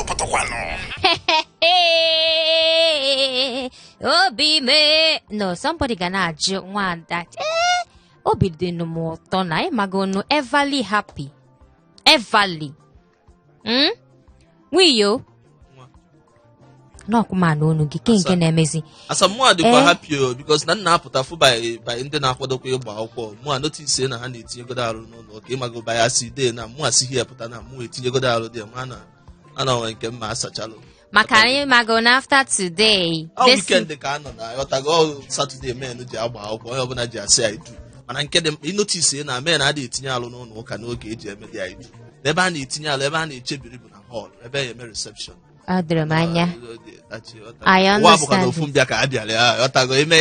Ọ pụtakwanụ. Obi mee no, somebody ga na-ajụ nwada, ee, obi dịnụ m ụtọ na ịmagonu everly happy everly. Nwiyo n'ọkwụma na onu gị ke nke na-emezi. Asa mụa dịkwa happy o, because na nna apụta fụ by ndị na-akwadokwa ịgba akwụkwọ. Mụa notice na ha na-etinyegodo arụ n'ụlọ ka ịmago by asị dee na mụa si here pụta na mụa etinyegodo arụ dị ma na ana nwere nke mma asachalụ. Maka anyị mago na after today ọ this weekend ka a nọ na ghọtago, ọ Saturday men ji agba akwụkwọ, onye ọbụla ji asị I do. Mana nke dị mkpa ịnotice na men adịghị etinye alụ n'ụlọ ụka n'oge eji eme dị I do. Ebe a na-etinye alụ, ebe a na-echebiri bụ na hall ebe a eme reception. Ọ dịrị m anya. I ụwa bụkwa na understand. Ofu mbịa ka a bịara ya, ghọtago, ime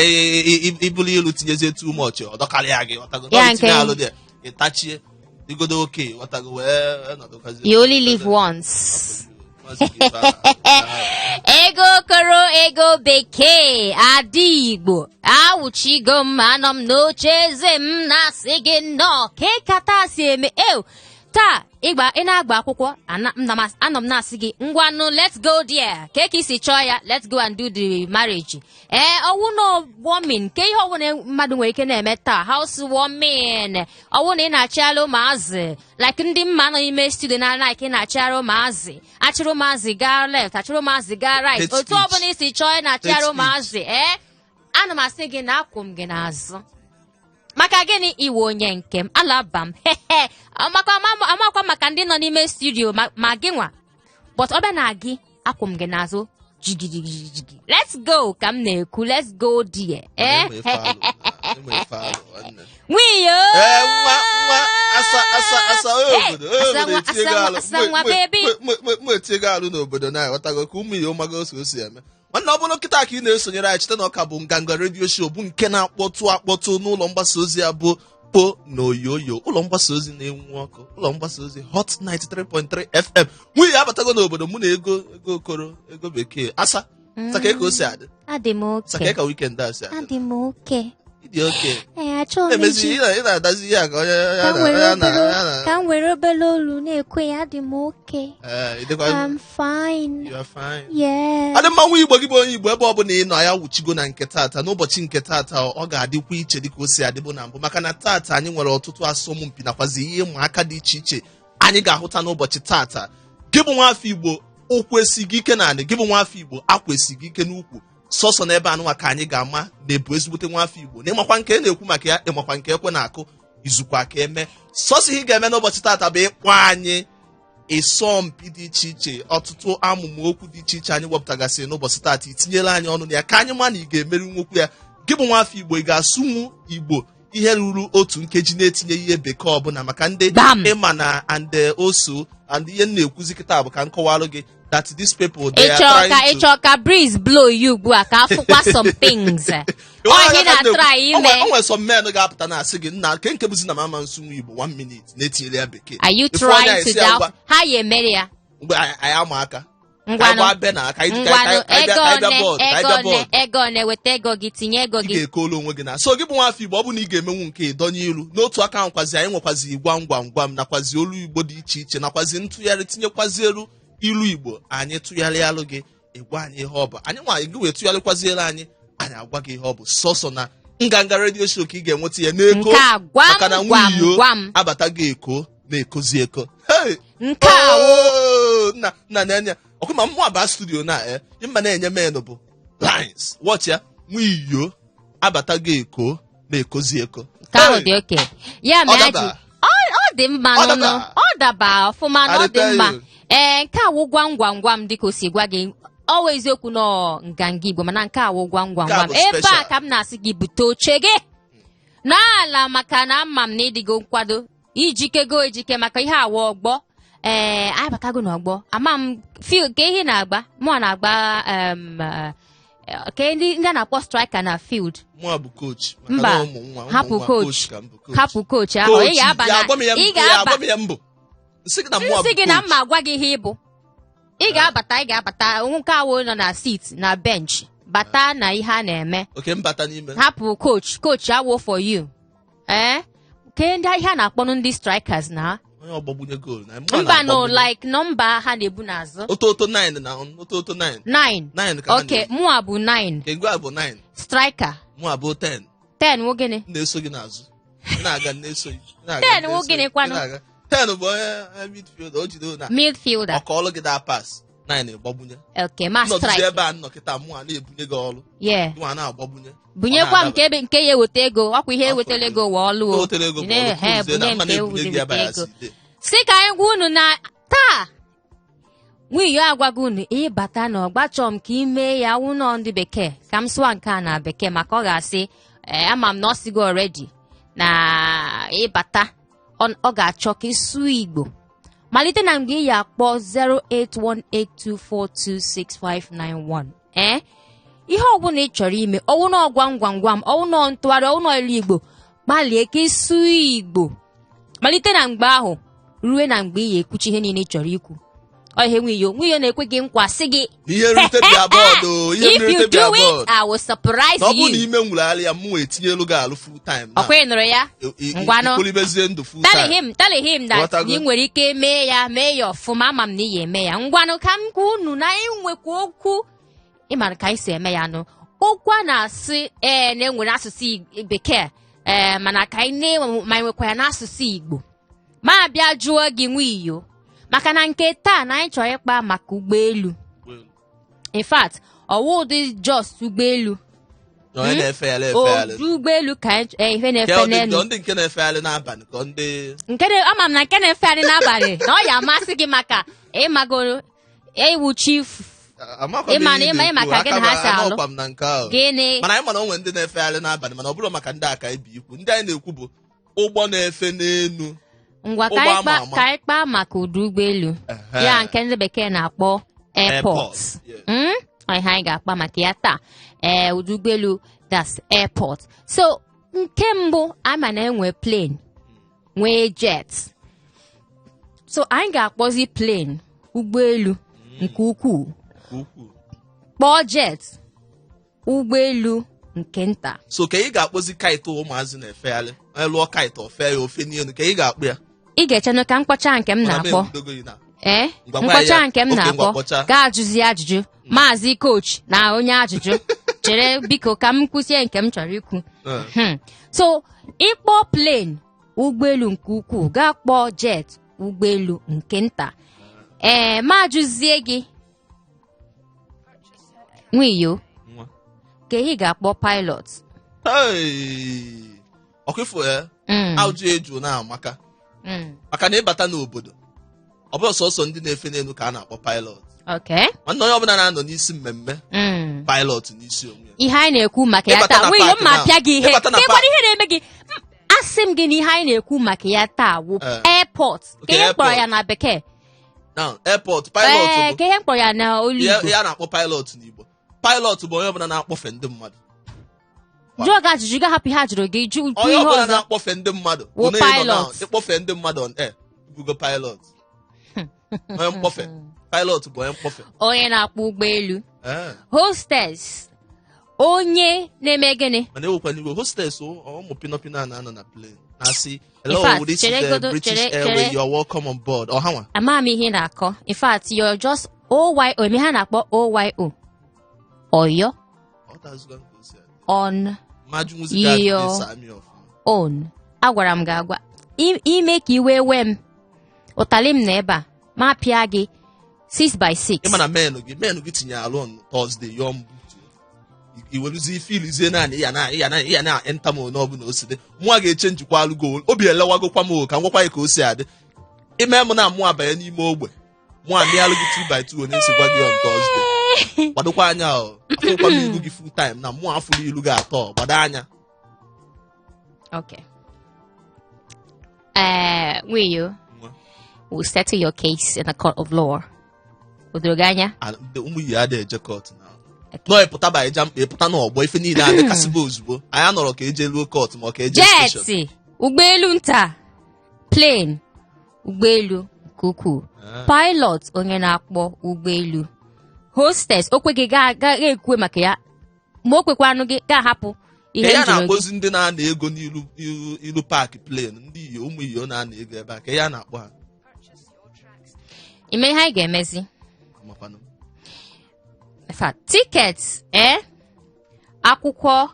ibuli ilu tinyezie too much, ọ dọkarịa gị, ghọtago. Ya itinye nke alụ dị ịtachie igodo oke, ghọtago, wee nọdụkazie. You only live once. Ego okoro, ego bekee, ada Igbo, awụchigo m, anọ m n'oche eze m na-asị gị nnọọ ka ịkata si eme ew taa ịgba ị na-agba akwụkwọ anọ m na-asị gị ngwanụ, let's go there ka ka isi chọọ ya, let's go and do the marriage. Ee, ọwụ na warming ke ihe ọbụla mmadụ nwere ike na-eme taa, house warming, ọwụ na ị na-achịala ụmụazị like ndị mma nọ n'ime studio na like ị na-achịara ụmụazị, achịrị ụmụazị gaa left, achịrị ụmụazị gaa right, Hate otu speech. ọbụla isi chọọ ị na-achịara Hate speech. ụmụazị. Ee, ana m asị gị na akwụ m gị n'azụ. Maka gịnị? Iwe onye nke m alaba m maka amakwa maka ndị nọ n'ime studio ma gị nwa, but ọ bịa na gị, akwụ m gị n'azụ jigijigijigi, let's go ka m na-ekwu, let's go there. Ee, nwiyo. Ee, nwa nwa asa asa asa onye Hey, obodo onye asa obodo nwa, etinyego asa nwa, alụ asa nwa, baby. mụ etinyego alụ n'obodo na ghọtago ka ụmụ ihe mago ose o si eme. Nwanne, ọ bụrụ kịta ka ị na-esonyere anyị, cheta na ọka bụ Nganga Radio Show, bụ nke na-akpọtụ akpọtụ n'ụlọ mgbasa ozi ya bụ Kpo na Oyoyo, ụlọ mgbasa ozi na-enwu ọkụ, ụlọ mgbasa ozi Hot 93.3 FM. Nwunye abatago n'obodo mụ na ego ego okoro, ego bekee, asa saka ka o si adị. Adị m saka oke. Ka weekend a si adị. Adị m oke. Ịdị oke. Ee, achọghị m na-emezi iji ị na-adazi ihe a ka onye ka m were onye na obere onye na ka m were obere olu na-ekwe ya, adị m oke. Ee, ị dịkwa I'm fine. You are fine. Yeah. Adị mma. Nwa Igbo, gị bụ onye Igbo, ebe ọ bụla ị nọ, ya wuchigo na nke tata. N'ụbọchị nke tata, ọ ga-adịkwa iche dịka o si adịbụ na mbụ, maka na tata anyị nwere ọtụtụ asọmpi nakwazi ihe ịma aka dị iche iche anyị ga-ahụta n'ụbọchị tata. Gị bụ nwafọ Igbo, ụkwụ esighị ike naanị gị bụ nwafọ Igbo, akwa esighị ike n'ukwu. Sọsọ n'ebe anụnwa ka anyị ga-ama na-ebu ezigbote nwafọ Igbo na ịmakwa nke na-ekwu maka ya, ịmakwa nke ekwe na-akụ izukwa ka eme. Sọsọ ihe ị ga-eme n'ụbọchị tata bụ ịkpọ anyị ịsọmpi dị iche iche, ọtụtụ amụma okwu dị iche iche anyị wepụtagasịrị n'ụbọchị taata, itinyela anyị ọnụ na ya ka anyị ma na ị ga-emeri nwokwu ya. Gị bụ nwafọ Igbo, ị ga-asụnwu Igbo ihe ruru otu nkeji na-etinye ihe bekee ọbụla maka ndị Gbam. ịma na and also and ihe m na-ekwuzi kịta bụ ka m kọwalụ gị that these people, they are ịchọ ka trying to ịchọ ka breeze blow you ugbu a ka afụkwa some things ọ ihe na-atry ime. O nwere some men ga-apụta na-asị gị, nna, nke nke bụzi na mama nsụnwu Igbo one minute na-etinyere ya bekee. Are you Ife onye trying a to esi ya doubt ngwa ha ya emere ya? Mgbe anyị ama aka ka anyị Ngwanụ. gbaa be na ka anyị ka Ngwanụ. anyị ka anyị bịa Ego ka anyị bịa one bọọdụ ka anyị ego bịa one bọọdụ. Ego one, weta ego gị, tinye ego Ị gị. ga-ekolu onwe gị na so gị bụ nwafọ Igbo, ọ bụ na ị ga-emenwu nke ịdọnye ilu n'otu aka ahụ kwazi, anyị nwekwazi gwam gwam gwam nakwazi olu Igbo dị iche iche nakwazi ntụgharị, tinyekwazi elu ilu Igbo anyị tụgharịalụ gị, ịgwa anyị ihe ọ bụ. Anyị nwa gị wee tụgharịkwaziere anyị, anyị agwa gị ihe ọ bụ. Sọsọ na Nganga Radio Show ka ị ga-enweta ya n'eko Nke a gwam maka na gwam nwunye gwam. abatago eko na-ekozi eko. Hey! Nke a wụ Oh, nna nna na-enye ọkụ ma mmụ aba studio na mma na-enye men bụ lines, watch ya, nwiyo abatago eko na-ekozi eko. Nke ahụ Hey! dị oke ya Ọ mere daba. ji ọ dị mma. Ọ Nụnụ. daba. Ọ daba ọfụma na ọ dị I mma. tell you. Ee, nke a wụ gwam gwam gwam, dịka o si gwa gị, ọ wụ eziokwu nọ Nganga Igbo, mana nke a wụ gwam gwam Nke a gwam bụ ebe a special. ka m na-asị gị bute oche gị n'ala, maka na ama m na ịdịgo nkwado, ijikego ejike maka ihe awa ọgbọ. Ee, anyị batago n'ọgbọ. Ama m fil ka ihe na-agba, mụ na-agba ka ndị a na-akpọ striker na field. Mụa bụ coach maka Mba, na ụmụ nwa ụmụ hapụ nwa coach. Ka m bụ coach. Hapụ coach ahụ. Ị Coach, ga-aba ya na agwa m ya ị ya ga-aba agwa m ya mbụ nsị gị na mụa bụ nsị gị na coach. mma agwa gị ihe ịbụ. Ị ga-abata, ị ga-abata nke awụ nọ na seat na bench, bata na ihe a na-eme. Oke mbata n'ime. Hapụ coach, coach awụ for you. Ee, ke ndị ihe a na-akpọnụ ndị strikers na Onye ọgbagbunye goal na mụ Mba, no. na-agbagbunye. Like nọmba ha na-ebu n'azụ. Ototo 9 na ototo 9. 9. 9 ka ha Okay. na-ebu. Mụa bụ 9. Nke gị bụ 9. Striker. Mụ abụ 10. 10 wụ gịnị? M na-eso gị n'azụ. Ị na-aga, m na-eso gị. Ị na-aga, 10 m wụ na-eso gị. gịnị kwanụ? Ị na-aga. 10 bụ onye midfielder, o jide na Midfielder. ọ kọọlụ gị that pass, 9 gbagbunye. Okay, ma Nọdụzi strike. ebe a nnọkịta, mụ a na-ebunye gị ọrụ. Yeah. Mụ a na-agbagbunye. Bunyekwa m Ọ nke ebe nke ya eweta ego. Ọkwa ihe Afọ ewetala ego. ego wee ọlụ o. O wetara ego bụ ọrụ. He, Kụzie na bunye mma nke na-ebunye gị ebe eweta ya ego. si dị. Si ka anyị gwa unu na taa nwunye agwago unu ịbata na ọgbachọ m ka ime ya wụnọ ndị bekee ka m sụwa nke a na bekee maka ọ ga-asị ee, ama m na ọ sigo already na ịbata ọ ga-achọ ka ịsụ Igbo malite na mgbe ị ya akpọ 08182426591. Ee, ihe ọbụla ị chọrọ ime, ọwụ na gwam gwam gwam, ọwụ na ntụgharị, ọwụ na ilu Igbo, gbalịa ka ịsụ Igbo malite na mgbe ahụ rue na mgbe ị ya ekwuchi ihe niile ị chọrọ ikwu. Ọ ihe nwiyo na-ekwe gị nkwa sị gị Ihe nrite bịa bọọdụ, ihe if you nrite bịa do it, bọọdụ. I will surprise Na ọ bụrụ na you. ime nwụrụ ya, mụ etinyelu gị alụ full time na. Ọkwa ị nụrụ ya? Ngwanụ. Ikwulibezie ndụ full Tell time. him, tell him that Ghọtago? ị nwere ike mee ya, mee ya ọfụma. Ama m na ị ya eme ya. Ngwanụ, ka m gwa unu na anyị nwekwa okwu ịmara ka anyị si eme ya nụ. Okwu a na-asị ee na enwere asụsụ bekee, ee, mana ka anyị na ma anyị nwekwa ya n'asụsụ Igbo. Ma bịa jụọ gị nwiyo maka na nke taa na anyị chọrọ ịkpa maka ụgbọelu. In fact, ọwụ ụdị just ụgbọelu. Na onye na-efegharị efegharị. Ụdị ụgbọelu ka anyị ihe Ke na-efe ọ dị n'elu. ndị nke na-efegharị n'abalị ka ndị Nke ama m na nke na-efegharị n'abalị na ọ ya amasị gị maka ịmagoro ewu chief. Amakwa m Ịma na ihe ị ịma na-ekwu, ka gị na ha si aka m alụ. anọkwa m na nke ahụ. Gịnị? Mana anyị mana o nwere ndị na-efegharị n'abalị, mana ọ bụrụ maka ndị aka ibi ikwu, ndị anyị na-ekwu bụ ụgbọ na-efe n'elu. Ngwa, ka Ụgbọ anyị ama kpa ama. ka anyị kpaa maka ụdị ụgbọelu ya nke ndị bekee na-akpọ airport. Airport, yes. Ọ ihe anyị ga-akpa maka ya taa, ee, ụdị ụgbọelu, that's airport. So nke mbụ, ama na enwe plane, nwee jet, so anyị ga-akpọzi plane ụgbọelu nke ukwuu, Nke ukwuu. kpọọ jet ụgbọelu nke nta. So ka ị ga-akpọzi kite ụmụazị na-efegharị, onye lụọ kite ofe ya ofe n'elu, ka ị ga-akpụ ya? Ị ga-echenụ ka mkpọcha nke m Mana m na-akpọ. ebidogo gị na Ee. Ngwa gwa Mkpọcha ya. nke m Oke, ngwa na-akpọ kpọcha. ga-ajụzi ajụjụ maazị coach na onye ajụjụ chere, biko, ka m kwụsie nke m chọrọ ikwu. So ịkpọ plane ụgbọelu nke ukwuu, gaa kpọọ jet ụgbọelu nke nta. Ee, ma ajụzie gị nwiyo, Nwa. ka ị ga-akpọ pilot? Hey! Ọkwa ya ajụ eju na-amaka maka na ịbata n'obodo, ọ bụrụ sọsọ ndị na-efe n'elu ka a na-akpọ pilot. Nwanne, onye ọbụla na-anọ n'isi mmemme pilot n'isi onwe ya. Ihe anyị na-ekwu maka ya Ịbata taa na nwiyo, paakị mma na- apịa gị ihe. ịbata na Ka paakị. ihe na-eme gị. Asị m gị na ihe anyị na-ekwu maka ya taa wụ airport. Ka ihe m kpọrọ airport. ya na bekee? Now, airport pilot Ee, bụ ka ihe m kpọrọ ya na olu ihe Igbo? ihe a na-akpọ pilot n'Igbo, pilot bụ onye ọbụla na-akpọfe ndị mmadụ. Jụọ gị ajụjụ, ga hapụ ihe a jụrụ gị, jụ kwuo Onye ihe ọbụla ọzọ. na-akpọfe ndị mmadụ Wụ bụ na ị nọ na pilot. ịkpọfe ndị mmadụ on air, bugo pilot. Onye mkpọfe, pilot bụ onye mkpọfe. Onye na-akpọ ụgbọelu. Hostess, onye na-eme gịnị? Mana ewekwana iwe, hostess ụmụ pinọpinọ a na-anọ na plane na-asị, In "Hello, fact, this is chere the British Airways, chere. you are welcome on board." Ọha nwa. Ama m ihe ị na-akọ. In fact, you're just OYO. Eme ha na-akpọ OYO, Oyo Ọ tazụga nke o si adị. on Mmadụ nwụzi ga Yo. asa amị ọfụma. On agwara m gị agwa ime ka iwe wee m, ụtalị m na ebe a ma pịa gị 6 by 6. Ịma na menụ gị tinye alụ on Thursday, yọọ m butuo, iweruzie ife ilizie naanị ya na ya na ya na enta m onye ọbụla o si dị, mụa ga-eche njikwa alụgo obi elewagokwa m o, ka m gwakwa ya ka o si adị. Ime m na mụ abanye n'ime ogbe, mụ amịalụ gị 2 by 2 onye si gwa gị on Thursday. Gbadokwa anya o, afụkwa m ilu gị full time na mụ afụrụ ilu gị atọ, gbado anya. Okay. Nwiyo, Nwa. we'll settle your case in the court of law. O doro gị anya? Ụmụ iyi adịghị eje court na nọọ ịpụta ba ịja mkpa ịpụta n'ọgbọ, ife niile adịkasịba ozugbo. Anyị anọrọ ka eje luo court ma ọ ka eje station. Jet, ụgbọelu nta. Plane, ụgbọelu nke ukwuu. Pilot, onye na-akpọ ụgbọelu. Hostess, o kweghị ga ga ekwe maka ya. Ma o kwekwanụ gị ga-ahapụ. Ihe Ka ya m jụrụ gị. Na-akpọzi ndị na-ana ego n'ilu ilu park plane, ndị iyo, ụmụ iyo na-ana ego ebe a, ka ya na-akpọ ha? Ime ihe anyị ga-emezi. Amakwanụ m. In fact, ticket, akwụkwọ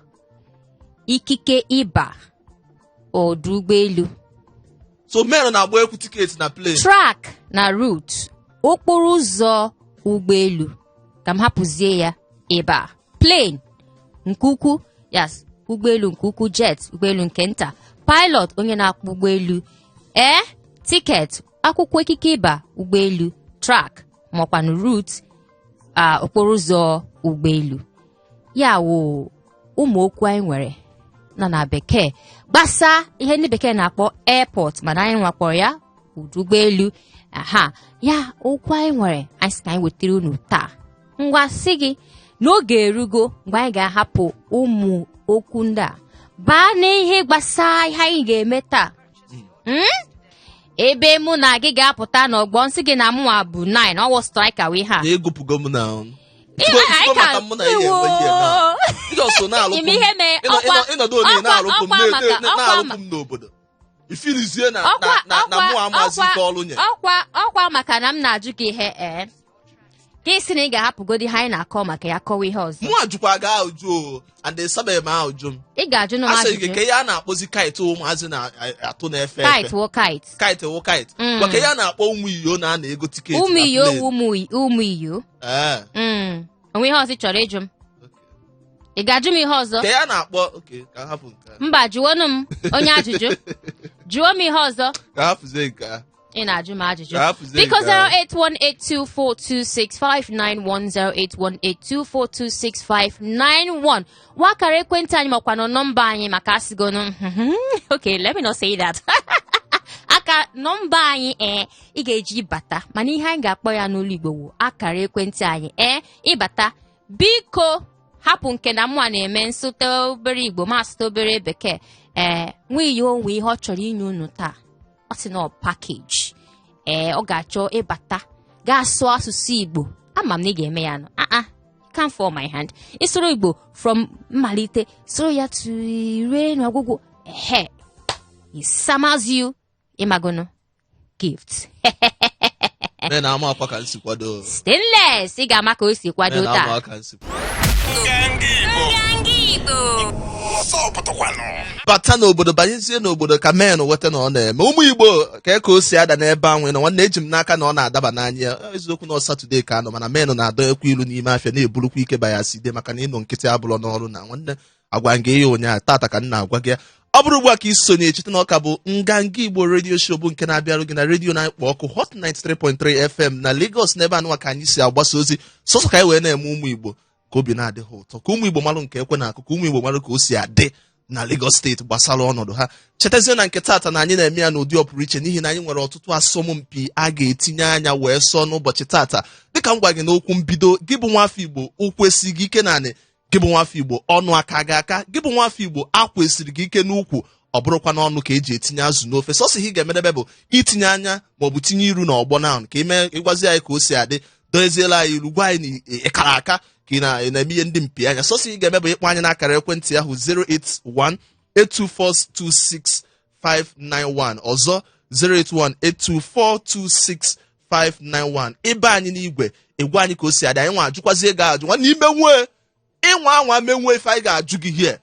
ikike ịba ọdụ ụgbọelu. So men na-agba ekwu ticket na plane. Track na route, okporo ụzọ ụgbọelu. Ka m hapụzie ya ebe a. Plane nke ukwu, yes, ụgbọelu nke ukwu, jet, ụgbọelu nke nta, pilot, onye na-akpọ ụgbọelu, ticket, akwụkwọ ikike ịba ụgbọelu, track makwanụ route, a okporo ụzọ ụgbọelu. Ya wụ ụmụ okwu anyị nwere nọ na bekee gbasaa ihe ndị bekee na-akpọ airport, mana anyị nwakpọrọ ya ọdụ ụgbọelu. Aha ya, okwu anyị nwere, anyị sị ka anyị wetara unu taa. Ngwa, sị gị n'oge erugo mgbe anyị ga-ahapụ ụmụ okwu ndị a baa n'ihe gbasaa ihe anyị ga-eme taa. Ebe mụ na gị ga-apụta n'ọgbọ, nsị gị na mụnwa bụ 9 ọwụ striker wee ha. Na egopụgo m na Tugo maka mụ na ihe enwe ihe na ịjọ so na-alụpụ. Ime ihe mee. Ịnọdụ onye na-alụpụ m, na-alụpụ m n'obodo, ifilizie na na mụ amazi ike ọrụ nye. Ọkwa maka na m na-ajụ gị ihe, ka ị sị na ị ga-ahapụgodi ihe anyị na-akọ maka ya, kọwa ihe ọzọ. Mụ ajụkwa gị ajụ o, and ịsabeghị m ajụ m. Ị ga-ajụ nụ m Asịghị gị ajụjụ. ka ihe a na-akpọzi kite ụmụazị na-atụ na-efe efe. Kite wụ kite. Kite wụ kite. Gwa ka ihe a na-akpọ ụmụ iyo na-ana ego ticket Ụmụ na iyo. plane. Ụmụ iyo. Ee. Onwe ihe ọzọ ị chọrọ ịjụ m? Ị ga-ajụ m ihe ọzọ? Ka ya na-akpọ, oke, ka m hapụ nke a. Mba, jụọnụ m onye ajụjụ, jụọ m ihe ọzọ. Ka m hapụzie nke a. Ị na-ajụ m ajụjụ. Ka hapụzie Biko. nke a. 08182426591, 08182426591 wakara ekwentị anyị, makwanụ nọmba anyị maka asịgonu. Okay, let me not say that. Aka nọmba anyị ị ga-eji bata, mana ihe anyị ga-akpọ ya n'ụlọ Igbo wụ akara ekwentị anyị. Ịbata, biko hapụ nke na mụa na-eme nsụte obere Igbo ma asụta obere bekee. Nwunye onwe ihe ọ chọrọ inye unu taa, ọ sị na ọ package. Ọ ga-achọ ịbata gaa sụọ asụsụ Igbo. Ama m na ị ga-eme ya nọ. Ah ah, can't fall my hand. Ịsụrụ Igbo from mmalite, sụrụ ya to rue n'ọgwụgwụ, ehe, isamazi you ịmagono gift. Men ama akwa ka nsi kwado. Stainless, ị ga-ama ka o si kwado Men ama taa. ka nsi. Nganga Igbo. Nganga Igbo. Ọsọ pụtakwanụ. Bata n'obodo, banyezie n'obodo, ka men weta na ọ na-eme ụmụ Igbo ka o si ada n'ebe ahụ nọ. Nwanne, eji m n'aka na ọ na-adaba n'anya ya. Eziokwu na ọ Saturday ka anọ, mana men na-adọ ekwe ilu n'ime afịa, na-eburukwa ike bayaside, maka na ịnọ nkịtị abụrọ n'ọrụ. Na nwanne, agwa gị ihe ụnyaahụ, tata ka m na-agwa gị ya. Ọ bụrụ ugbu a ka isonye, echeta na ọka bụ Nganga Igbo Radio Show, bụ nke na-abịarụ gị na redio na-ekpo ọkụ Hot 93.3 FM na Lagos. N'ebe anụnwa ka anyị si agbasa ozi sọsọ ka anyị wee na-eme ụmụ Igbo ka obi na-adị ha ụtọ, ka ụmụ Igbo marụ nke ekwe na akụ, ka ụmụ Igbo marụ ka o si adị na Lagos Steeti gbasara ọnọdụ ha. Chetazie na nke taata na anyị na-eme ya n'ụdị ọpụrụ iche, n'ihi na anyị nwere ọtụtụ asọmpi a ga-etinye anya wee sọọ n'ụbọchị taata. Dịka m gwa gị n'okwu mbido, gị bụ nwafọ Igbo, ụkwụ esighị gị ike naanị gị bụ nwafọ Igbo, ọnụ aka gị aka gị bụ nwafọ Igbo, akwesịrị gị ike n'ukwu, ọ bụrụkwa n'ọnụ ka eji etinye azụ n'ofe. Sọsọ ihe ị ga-emedebe bụ itinye anya maọbụ tinye iru n'ọgbọ na ka ime ịgwazi anyị ka o si adị, doeziela anyị iru, gwa anyị na ịkara aka ka ị na-eme ihe ndị mpi anya. Sọsọ ị ga-eme bụ ịkpọ anyị n'akara ekwentị ahụ 081 82426 ọzọ 081 82426 ịba anyị n'igwe, ịgwa anyị ka o si adị. Anyị nwa ajụkwazie gị ajụ. Nwanne, ime nwee ịnwa anwa menwe ife anyị ga-ajụ gị hie,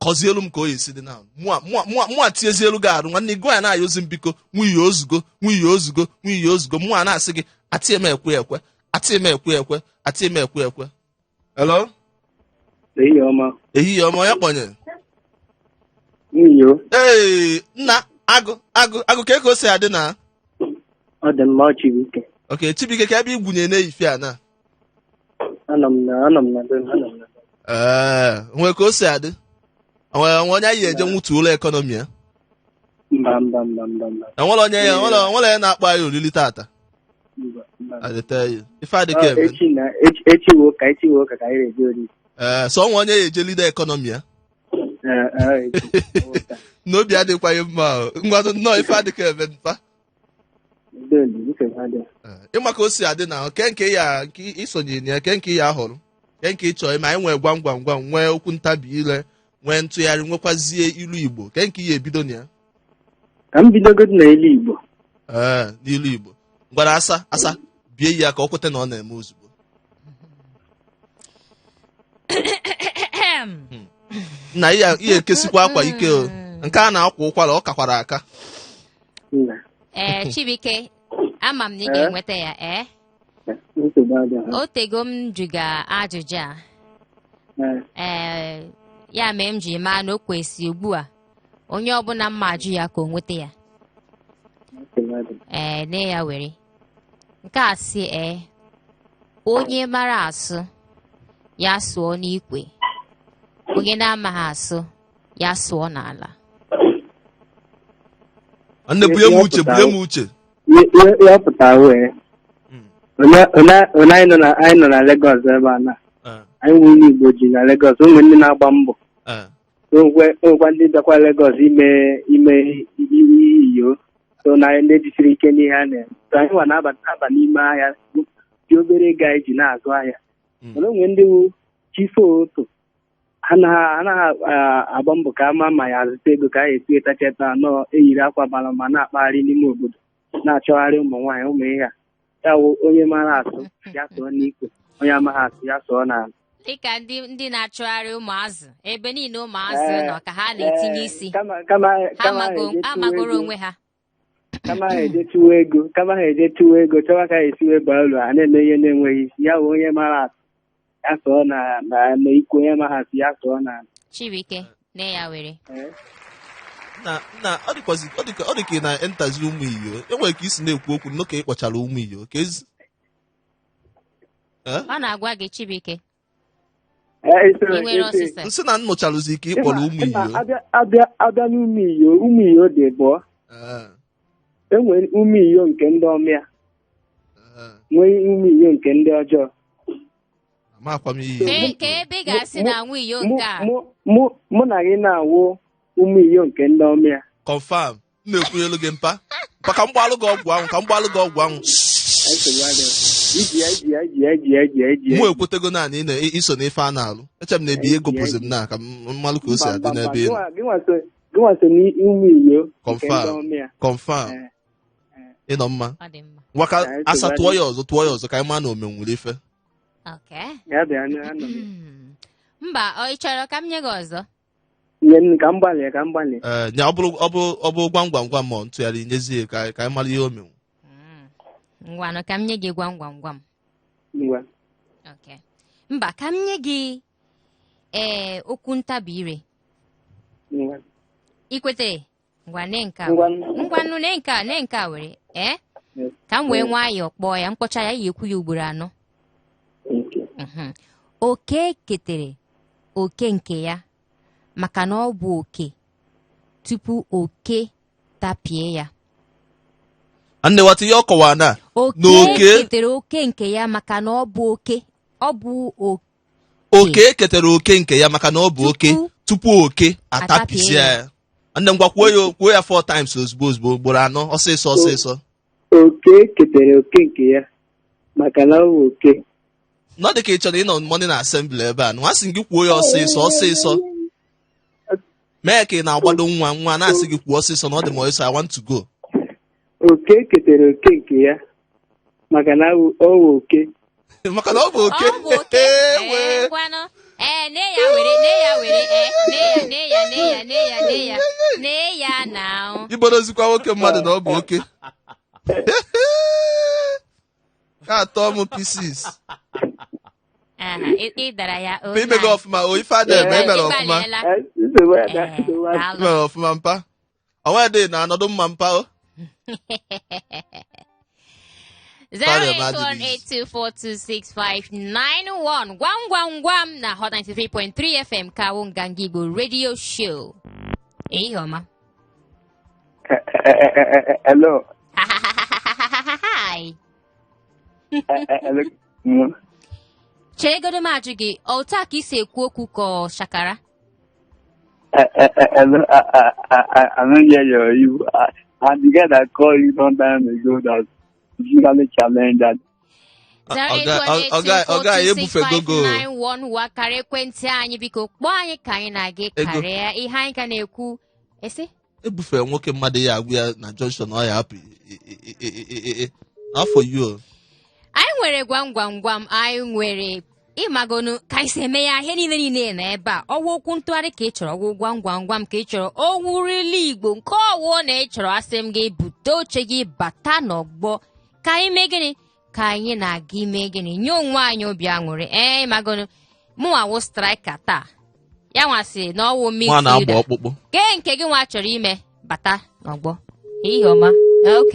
kọzielu m ka o esi dị na mụa tiezielu gị arụ. Nwanne, gụọ ya na-ayọzi m, biko, nwunye ozugo, nwunye ozugo, nwunye ozugo. Mụa na-asị gị atịe m ekwe ekwe, atịe m ekwe ekwe, atịe m ekwe ekwe. Hello. Ehihie ọma. Ehihie ọma. Onye kpọnye? Nwunye. Ee, nna, agụ agụ agụ, ka o si adị na? Ọ dị mma, Chibuike. Ok, Chibuike, ka ebe igwunye na-eyife a na? Anọ m na be m, anọ m na be m. Ee, nwee ka o si adị, onwe onye anyị eje nwutu ụlọ economy ya? Mba, mba, mba, mba, mba. Enwere onye ya, enwere onye na-akpọ anyị oriri tata? Mba, mba. I dey tell you. Ife adịka Ọ, eme. Echi na echi wo ụka, echi wo ụka ka anyị na-eje oriri. Ee, so onwe onye ya eje leader economy ya? Ee, ee, echi wo ụka. N'obi adịkwaghị mma o. Ngwanụ, nnọọ, ife adịka eme mpa. Udo dị, nsogbu adịghị. Ee, ịma ka o si adị na ke nke ya nke isonye na ya, ke nke ya hụrụ, ke nke ị chọrọ ime. Anyị nwee gwam gwam gwam, nwee okwu ntabi ire, nwee. Nwee ntụgharị, nwekwazie ilu Igbo. Ke nke ihe ebido na ya? Ka m bidogodi na ilu Igbo. Ee, n'ilu Igbo. Gwara asa asa bie ya ka ọ kweta na ọ na-eme ozugbo. Na ihe ekesikwa akwa ike o. Nke a na-akwa ụkwara, ọ kakwara aka. Nna. Ee, Chibuike, ama m na ị ga-enweta ya. Ee. Nsogbu adịghị. O tego m jụga ajụjụ a. Ee. Ee, ya mee m ji maa na o kwesị ugbu a onye ọbụla m ma ajụ ya ka o nweta ya. Nsogbu adịghị. Ee, nne ya were nke a sị, ee, onye mara asụ ya sụọ n'ikwe, onye na-amaghị asụ ya sụọ n'ala. Nne, bunye m uche, bunye m uche. Ihe ihe ọ pụtara wee one anyị nọ na Lagos ebe a na anyị nwe onye Igbo ji na Lagos, o nwere ndị na-agba mbọ, onwekwa ndị bịakwa Lagos ime ime iyo so na ndị jisiri ike n'ihe a na-eme. So anyị nwa na-aba aba n'ime ahịa ji obere ego anyị ji na-azụ ahịa, mana o nwere ndị wu chife otu anaghị agba mbọ ka ama ma ya azụta ego ka a esi etacheta anọ eyiri akwa bara ma na-akpagharị n'ime obodo na-achọgharị ụmụ nwaanyị, ụmụ ihe a. Ya wụ onye mara asụ ya sụọ n'ikwe, onye amaghị asụ ya sụọ n'ala. Dịka ndị na-achụgharị ụmụazụ ebe niile, ụmụazụ nọ ka ha na-etinye isi. Kama kama ha kama ha eje tụwa amagoro ego onwe ha. Kama ha eje tụwa ego, kama ha eje tụwa ego chọwa ka ha esi wee baa uru, ha na-eme ihe na-enweghị isi. Ya wụ onye mara asụ ya sụọ na ikwe, onye amaghị asụ ya sụọ n'ala. Chibuike, nne ya were. Ee. Na ọ dịkwazi ọ dị ka ị na-entazi ụmụ iyo. Enwere ka isi na-ekwu okwu nnọọ ka ị kpọchara ụmụ iyo ka ezi. Eh? Ọ na-agwa gị, Chibuike. Ee, ị nwere ọsịsa? Nsị na nnụcharụzi ka ị kpọrọ ụmụ ịma, iyo. Abịa n'ụmụ iyo, ụmụ iyo dị bụọ. Enwere ụmụ iyo nke ndị ọmịa, nwee ụmụ iyo nke ndị ọjọọ. Amakwa m ihe. Ka ebe ị ga-asị na nwa iyo Mụ nke a. mụ na gị na-awụ ụmụ iyo nke ndị ọmịa. Confirm. M na-ekwunyelu gị, mpa mpa, ka m gbalụ gị ọgwụ anwụ, ka m gbalụ gị ọgwụ anwụ. Nsogbu adịghị. Iji ya, iji ya, iji ya, iji ya, iji ya, iji ya. Mụ ekwetego naanị ị na iso n'ife a na-alụ. Eche m na ebi ego pụzi m na ka m mmalụ ka o si adị Mba, mba, n'ebe ị nọ. Gịnwa so n'ụmụ iyo nke ndị Confirm. ọmịa. Confirm. Ee. Ịnọ mma. Ọ dị mma. Ngwa ka Ee, asa nsogbu tụọ ya ọzọ, tụọ ya ọzọ ka anyị maa na omenwere ife. Okay. Ya bịa anọ m. Mba, ọ ị chọrọ ka m nye gị ọzọ? Nye m ka m gbalịa, ka m gbalịa. Ee, nya ọ bụrụ gwam gwam gwam ma ọ ntụgharị, nyezie ka anyị mara ihe o menwu. Ngwanụ, ka m nye gị gwam gwam gwam. Ngwa. Okay. Mba, ka m nye gị, ee, okwu ntabi ire. Ngwa. Ị kwetere? Ngwa, nee nke a. Ngwa. Ngwanụ, nee nke a, nee nke a were. Ee? Yes. Ka m wee nwayọọ kpọọ ya, mkpọcha ya, ya ekwu ya ugboro anọ. Okay. Oke ketere oke nke ya maka na ọ bụ oke tupu oke tapie ya. Nne, wata ihe ọ kọwara na Oke na oke ketere oke nke ya maka na ọ bụ oke. Ọ bụ oke. Oke ketara oke nke ya maka na ọ bụ oke Tupu tupu oke atapịsịa atapịa. Ya. Nne, ngwa, kwuo ya, kwuo ya four times ozugbo ozugbo, ugboro anọ, ọsịsọ ọsịsọ. Oke ketere oke nke ya maka na ọ bụ oke. Nọ dị ka ị chọrọ ịnọ morning assembly ebe a. Nwa sị gị kwuo ya ọsịsọ ọsịsọ, mee ka ị na-agbado nwa nwa na-asị gị kwuo ọsịsọ na ọ dị m ọsịsọ, I want to go. Oke ketere oke nke ya maka na ọ bụ oke. Maka na ọ bụ oke. Ọ bụ oke. Ewe. Ee, ngwanụ. Ee, nee ya were, nee ya were, ee, nee ya, nee ya, nee ya, nee ya, nee ya, nee ya na. Iborozikwa nwoke mmadụ na ọ bụ oke ka atọ m pieces. Aha, ị dara ya o. Mpa, imego ọfụma o. Ife a na-eme, imere ọfụma. Ịgbalịela. Eh, nsogbu ada, Ee, nsogbu ada. daalụ. Imere ọfụma, mpa. Ọnwa dị na anọdụ mma, mpa o. 08182426591, gwam gwam gwam na Hot 93.3 FM kawo Nganga Igbo Radio Show. Ehihie ọma. Hello. Hi. Hello. Cheregodo m ajụ gị, otu a ka isi ekwu okwu ka ọ shakara? Hello. I don't hear your you. I'm the guy that called you some time ago that physically challenged that. Ọga anyị ebufegogo. 08182426591 wụ akara ekwentị anyị. Biko kpọọ anyị ka anyị na-aga Ego. karịa ihe anyị ka na-ekwu esi. Ebufe nwoke mmadụ ya agwụ ya na junction, ọ ya apụ afọ you. Anyị nwere gwam gwam gwam, anyị nwere ịmagonu ka anyị si eme ya. Ihe niile niile na ebe a, ọwụ okwu ntụgharị ka ị chọrọ, ọwụ gwam gwam gwam ka ị chọrọ, owurili Igbo nke ọwụ na ị chọrọ, asị m gị bute oche gị bata n'ọgbọ ka anyị mee gịnị, ka anyị na-aga ime gịnị, nye onwe anyị obi aṅụrị. Ee, ịmagonu mụnwa wụ striker taa, ya nwasị na ọwụ Nwa na-agba midfielder. ọkpụkpụ. Kee nke gị nwa chọrọ ime, bata n'ọgbọ ihe ọma. Ok,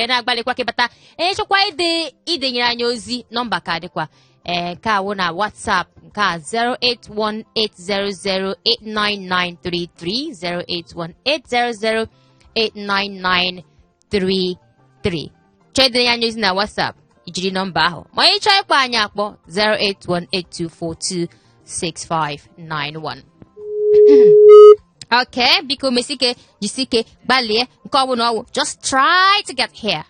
na-agbalịkwa ka ịbata. Ee, chọkwa ide idenyere anyị ozi, nọmba ka dịkwa. Ee, nke a wụ na WhatsApp, nke a 08180089933, 08180089933. Chọọ idenye anyị ozi na WhatsApp, ijiri nọmba ahụ, ma ị chọọ ịkpọ anyị akpọ, 08182426591. Okay, biko mesike, jisike, gbalịa nke ọbụla ọwụ. Just try to get here.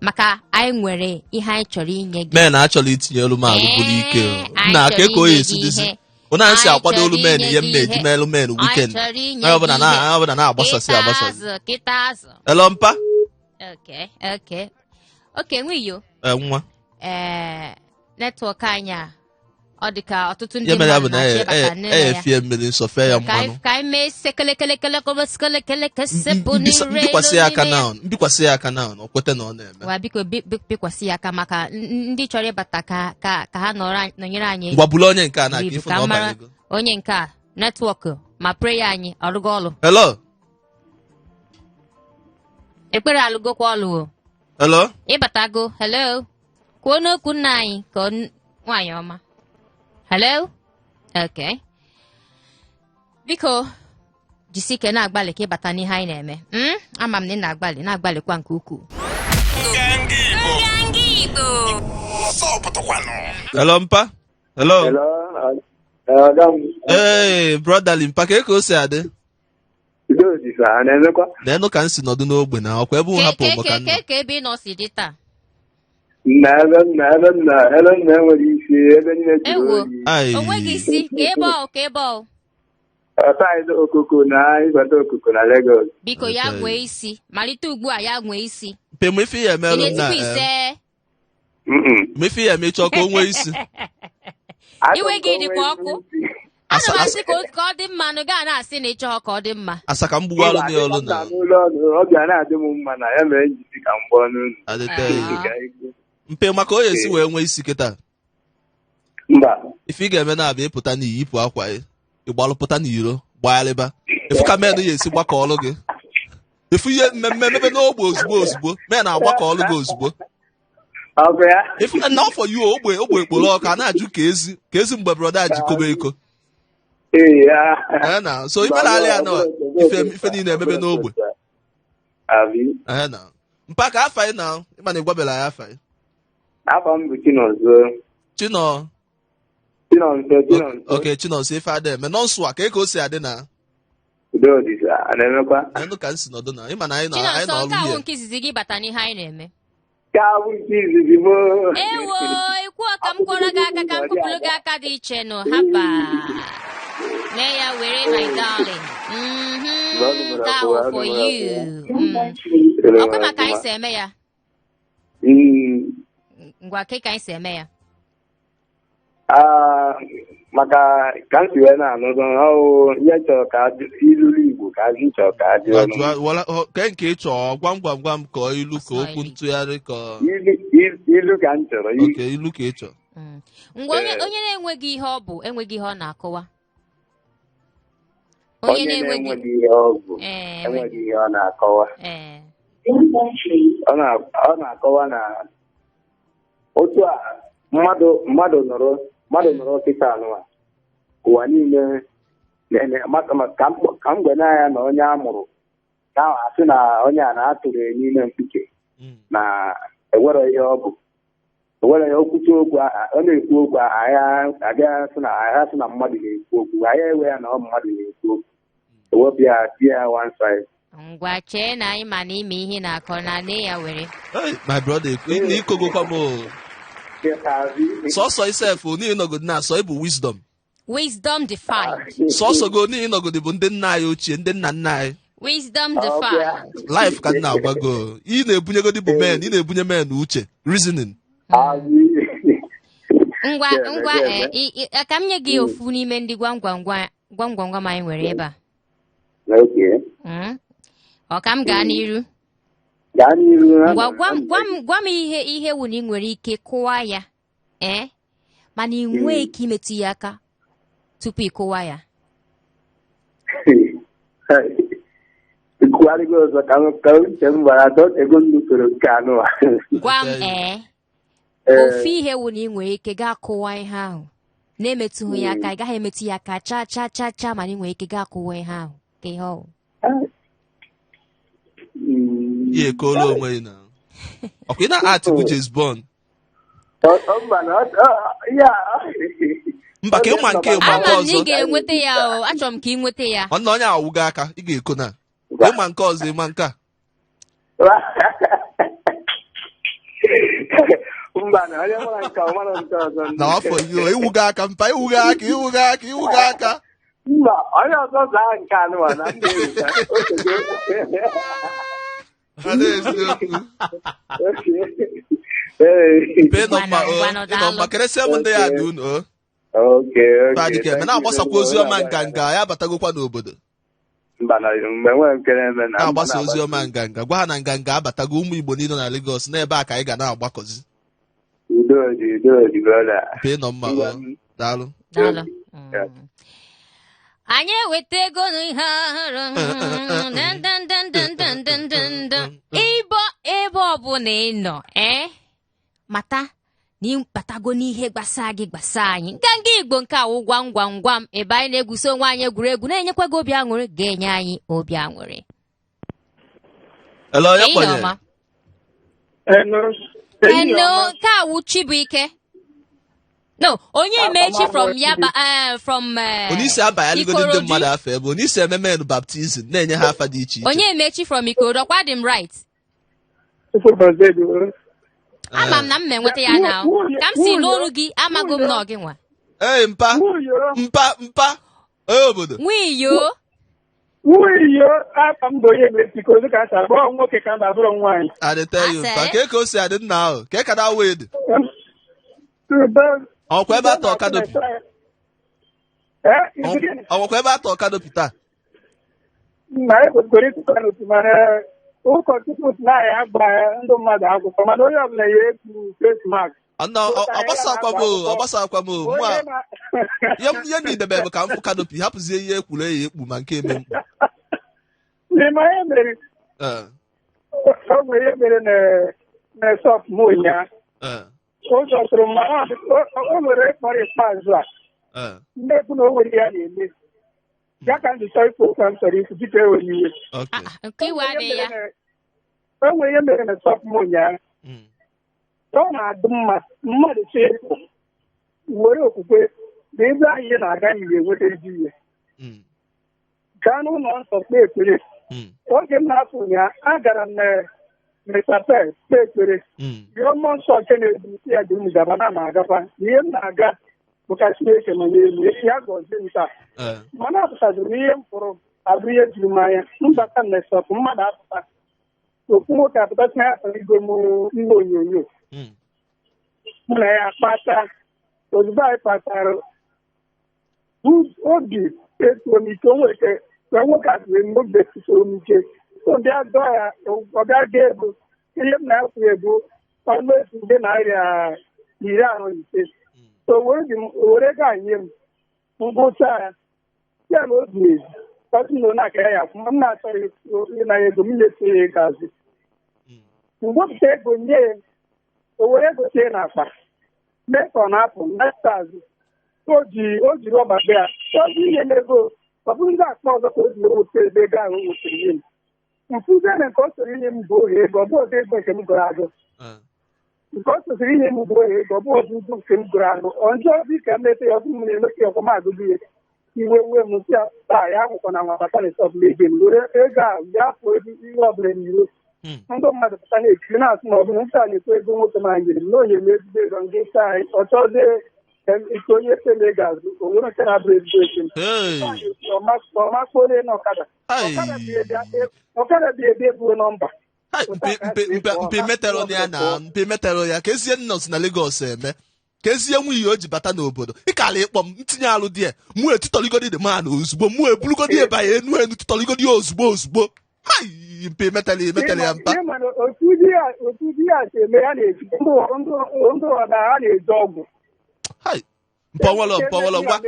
Maka anyị nwere ihe anyị chọrọ inye gị. Men achọrọ itinye elu m arụ buru ike. Ee, anyị Nna chọrọ ka ka o inye esi gị dịzi ihe. ụna anyị si Anyị akwado chọrọ olu men inye ihe gị m na-eji ihe. melụ men Anyị weekend. chọrọ inye Onye ọbụla gị na ihe. onye ọbụla na-agbasasị Kịta agbasasị. azụ, kịta azụ. Hello, mpa. Okay, nwiyo. Ee, nwa. Ee, network anyị a, ọ dị ka ọtụtụ ndị Ihe mere ya bụ mmadụ na na-achọ ịbata nene ya. efie mmiri nsọ fee ya Ka anyị mmanụ. ka anyị mee sekelekelekele sepụ n'ire Mbikwasị ya aka n'ime ya. na mbikwasị ya aka na ọ kweta na ọ na-eme. Wa biko, bikwasị ya aka maka ndị chọrọ ịbata ka ha nọrọ nọnyere anyị. Ngwa, bulu onye nke a na-aka Ibu, ịfụ ka na ọ mara bara ego. Onye nke a, network ma prayer anyị ọrụgo ọlụ. Hello. Ekpere alụgokwa ọlụ o. Hello. Ịbatago. Hello, kwuo n'okwu nna anyị ka nwaanyị ọma. Hello, okay, biko jisike na-agbalị ka ịbata n'ihe anyị na-eme. Ama m na ị na-agbalị, na-agbalịkwa nke ukwuu. Nganga Igbo. Nganga Igbo. Ọsọ pụtakwanụ. Hello, mpa, hello. Hello, ọga m. Ee, brotherly, mpa, ka o si adị? Udo dịsa, a na-emekwa? Neenụ ka m si nọdụ n'ogbe na ọkwa ebe m hapụ m ka ke nọ. Ke ka ebe ị nọ si dị taa? Na ebe m na ebe m na ebe m na-enweghị isi, ebe niile jụrụ Ewo. oyi. Ai. O nweghị isi ka ebe ọ ka ebe ọ Side Okoko na ịbata Okoko na Lagos. Biko ya Okay. nwee isi malite ugbu a, ya nwee isi. Mpe m, ife ya Ị emelụ m na na-etikwa ise. Mm-mm. Ma ife ya eme, chọọ ka o nwee isi. Achọ m Iwe ka gị o dịkwa nwee ọkụ. isi. Ana Asa m asa asị ka ọ dị mma nụ, gaa na-asị na ị chọọ ka ọ dị mma. Asa ka m gbuwalụ Mba, na ya olu dịka m na na-anụ olu ọnụ, ọbịa na-adị m mma na ya mere m ji sị ka m gbọọ n'unu. Adịte. Ah. Ka ego. Mpe, maka o ya esi wee nwee isi kịta. Mba. Ife ị ga-eme na-abịa, ịpụta n'iyi, yipụ akwa ya, ịgbalụpụta n'iro, gbagharịba, efu ka men ya esi gbakọ ọlụ gị, efu ihe mmemme mebe n'ogbe ozugbo ozugbo, men agbakọ ọlụ gị ozugbo. Ọ bụ ya? Efu na ọfọ yu ogbe ogbe ekporo ọkụ a na-ajụ ka ezi ka ezi mgbe brother ji kobe eko. Ee, ya. Ee, na so ife na-alị ya na ife ife niile emebe n'ogbe. Abi. Ee, na mpa ka afa ị na ịma na ịgwabela ya afa ị. Afọ m bụ Chinonso. Chinọ. Chinonso, Chinonso. Oke, Chinonso, ife ada eme nọnsụ a ka o si adị na. Udo dịsa, a na-emekwa? Enụ ka m si nọdụ na ịma na anyị nọ anyị Chinonso, nọ nke ọrụ ahụ here. nke izizi gị bata n'ihe anyị na-eme. Ka abụ nke izizi m. Ewo, ikwuo ka m kwọrọ gị aka, ka m kwụpụrụ gị aka dị iche nụ. Haba mee ya, were, my darling. That one for you. Ọkwa maka anyị si eme ya. Ngwa, ke ka anyị si eme ya? Ah, maka ka m si wee na-anụ ọwụ ihe chọrọ ka ilulu Igbo ka azụ chọrọ ka adị ọnụ. Ke nke ị chọọ? Gwam gwam gwam, ka ọ ilu, ka okwu ntụgharị, ka Ilu ka m chọrọ. Oke, ilu ka ị chọọ. Ngwa, onye Ee. onye na-enweghị ihe ọ bụ enweghị ihe ọ na-akọwa. Onye Onye na-enweghị na-enweghị ihe ọ bụ ee enweghị ihe ọ na-akọwa. Ee. Ọ na-akọwa na otu a mmadụ nọrọ kịta anụwa ụwa niile maka ka m gwe n'anya na onye a mụrụ ka ahụ asị na onye a na-atụrụ ya n'ime mkpuke na enwere ihe ọ bụ, enwere ihe okwuchi okwu ọ na-ekwu okwu, anyị agaghị asị na anyị asị na mmadụ na-ekwu okwu, anyị ewe ya na ọ mmadụ na-ekwu okwu, ewepụ ya, tie ya one side. Ngwa, chee na anyị ma na ime ihe na-akọ na nne ya were. Hey, my brother, na ikogokwa m o. Sọsọ isef n'ihi nọgodi na asọ ịbụ wisdom. Wisdom defied. Sọsọ go n'ihi nọgodi bụ ndị nna anyị ochie, ndị nna nna anyị. Wisdom defied. Life ka m na-agwa go. Ị na-ebunyegodi bụ men, ị na-ebunye men uche, reasoning. Ngwa ngwa, ka m nye gị ofu n'ime ndị gwam gwam gwam gwam gwam gwam anyị nwere ebe a. Okay. Ọ ka m gaa n'iru? Gaa n'iru. Ngwa, gwa m gwa m gwa m ihe wụ na ị nwere ike kụwa ya, ee, mana ị nwee ike imetụ ya aka tupu ị kụwa ya. Nkwugharịgo ọzọ ka uche m gbara atọ ego m nufere nke anụ a. Gwa m, ee, ofu ihe wụ na ị nwere ike gaa kụwa ihe ahụ na-emetụghị ya aka, ị gaghị emetụ ya aka cha cha cha cha, mana ị nwere ike gaa kụwa ihe ahụ ka ihe ọ wụ. Ya ekoola onwe gị na. Ọkwa ị na-art bụ James Bond. Mba na ya. Mba, ka ịma nke ịma nke Ama m na ị ọzọ. ga-enweta ya o, achọrọ m ka ị nweta ya. Nwanne, onye awụgo aka, ị ga-eko na. Ịma nke ọzọ, ịma nke a. Mba na onye mara nke ọ mara nke ọzọ. Na afọ yo, iwugo aka mpa, iwugo aka, iwugo aka, iwugo aka. Mba, onye ọzọ zaa nke anụ a na ndị ewuta. Ada eziokwu. Ee. Mpe nọ mma o, Ngwanụ, ị nọ mma, daalụ. keresie m ndị ya dị unu o. Okay. Mba dịka eme na-agbasakwa ozi ọma nganga ya abatagokwa n'obodo. Mba na mgbe nwere nke na-eme na Na-agbasa ozi ọma nganga, gwa ha na nganga abatago ụmụ Igbo niile na Lagos, n'ebe a ka anyị ga na-agbakọzi. Udo dị, udo dị, brother. Mpe nọ mma o. Daalụ. Daalụ. Anyị eweta ego n'ihe ọhụrụ. Dun, dun, dun, dun, dun, dun, dun, dun. Ibo ebe ọbụla ị nọ, ee, mata na ịbatago n'ihe gbasa gị, gbasa anyị. Nganga Igbo nke awụ gwam gwam gwam, ebe anyị na-egwusi onwe anyị egwuregwu na-enyekwa gị obi aṅụrị, ga-enye anyị obi aṅụrị. Hello, onye Ehihie kpọnyere? ọma. Hello. Hello, nke awụ Chibuike. No, onye mechi from Yaba, from Onye abalịgodi ndị Ikorodu. mmadụ afọ ebe onye isi eme men baptism na-enye ha afa dị iche iche. Onye mechi from Ikorodu, ọkwa dị m right? Ama m na m enweta ya na ka m si n'olu gị, amago m na ọ gị nwa. Ee, mpa mpa mpa ee obodo. Nwiyo. Nwunye, afa m bụ onye Mexico, dịka a sị abụọ nwoke ka m abụrụ nwaanyị. I dey tell you, mpa, ka ka o si adị nna ahụ, ka ka na wee dị. Ọkwa ebe atọ canopy. Ọkwa ebe atọ canopy taa. Na ekwesịrị ịtụ canopy, mana ụkọchukwu si na ya agba ndị mmadụ akwụkwọ, mana onye ọbụla ya ekpu face mask. Ọgbasakwa m o, ọgbasakwa m o. Mụ a ihe n'idebe bụ ka m fụ canopy, hapụzie ihe ekwuru ya ekpu ma nke eme mkpu. N'ime ihe mere, ọ bụ ihe mere na shop m ụnyaahụ. Ụjọ tụrụ m, o nwere ịkpọrọ ikpeazụ a. Ndị ekwu na o nwere ya na-eme. Ya ka m ji chọọ ikwu okwu m chọrọ ikwu, biko ewere iwe. Nke iwe adịghị ya. O nwere ihe mere na shop m ụnyaahụ. Ọ na-adị mma mmadụ chọọ ịpụ were okwukwe na ebe ahụ ihe na-aga n'ihu enweta ezi ihe. Gaa n'ụlọ nsọ kpee ekpere. Oge m na-apụ ụnyaahụ, agara m na Mesapel kpee ekpere. Rịọ mmụọ nsọ nke na-edu isi ya dị m gaba na m agakwa. Ihe m na-aga bụ ka Chineke nọ n'elu ya gọzie m taa. Mana apụtaziri m ihe m fụrụ abụ ihe juru m anya. Mbata m na shop, mmadụ apụta. Okwu nwoke apụta sị na ya chọrọ igo m ihe onyonyo. Mụ na ya kpata. Ozugbo anyị kpatara, obi etuo m ike, o nwere ike nwoke a tụrụ m obi etuo m ike. So bịa dọọ ya, ọ bịa gaa ego. Ihe m na-akwụ ego ọnụ efu nde 45. So were ego a nye m, ngwụcha ya. Ya na o zuru ezu. Ọtụ na onye aka ya akwụ, m na-achọghị ịna ego, m na-eso ya ego azụ. Mgbe ego nye ya, o were ego tie n'akpa mee ka ọ na-apụ nata azụ. O ji rọba bịa ọ bụ ihe n'ego, ọ bụrụ ndị akpa ọzọ ka o ji weta ebe ego ahụ o wetara nye m. Mfụziere nke ọ soro inye m bụ ohe ego, ọ bụ ọzọ ego nke m gụrụ agụ. Nke ọ sosiri inye m bụ ohe ego, ọ bụ ọzọ ego nke m gụrụ agụ. Ọjọọ dị ka mmepe ya, ọ bụ m na-emepe ya ọkwa m agụgụ ya. Iwe wee m sị ya taa ya akwụkwọ na nwa bata na shop m ege m were ego a bịa pụọ ego ihe ọbụla n'iro. Ndị mmadụ pụta na-ekiri na-asị na ọ bụrụ nsị a na-ekwu ego nwoke ma nyere m na o nyere m ezigbo ego nke taa ọ chọzie ike onye sị m ego azụ o nwere nke na-abụrụ ezigbo ego m. Hey. Ọmakpole na ọkada. Hey. Ọkada dị ebe eburu nọmba. Hai, mpe metero ya na mpe metero ya ka ezie nọ si na Lagos eme ka ezie nwunye o ji bata n'obodo ịkala ịkpọ m ntinye alụ di ya mụ etitọligodi dị man ozugbo mụ ebulugodi ebe ya enu enu titọligodi ya ozugbo ozugbo. Hai, mpe metelo ya mpa. Ihe mana otu di ya si eme ya na-eji ndị ọda ha na-eji ọgwụ. Hai, mpọwọlọ ngwa.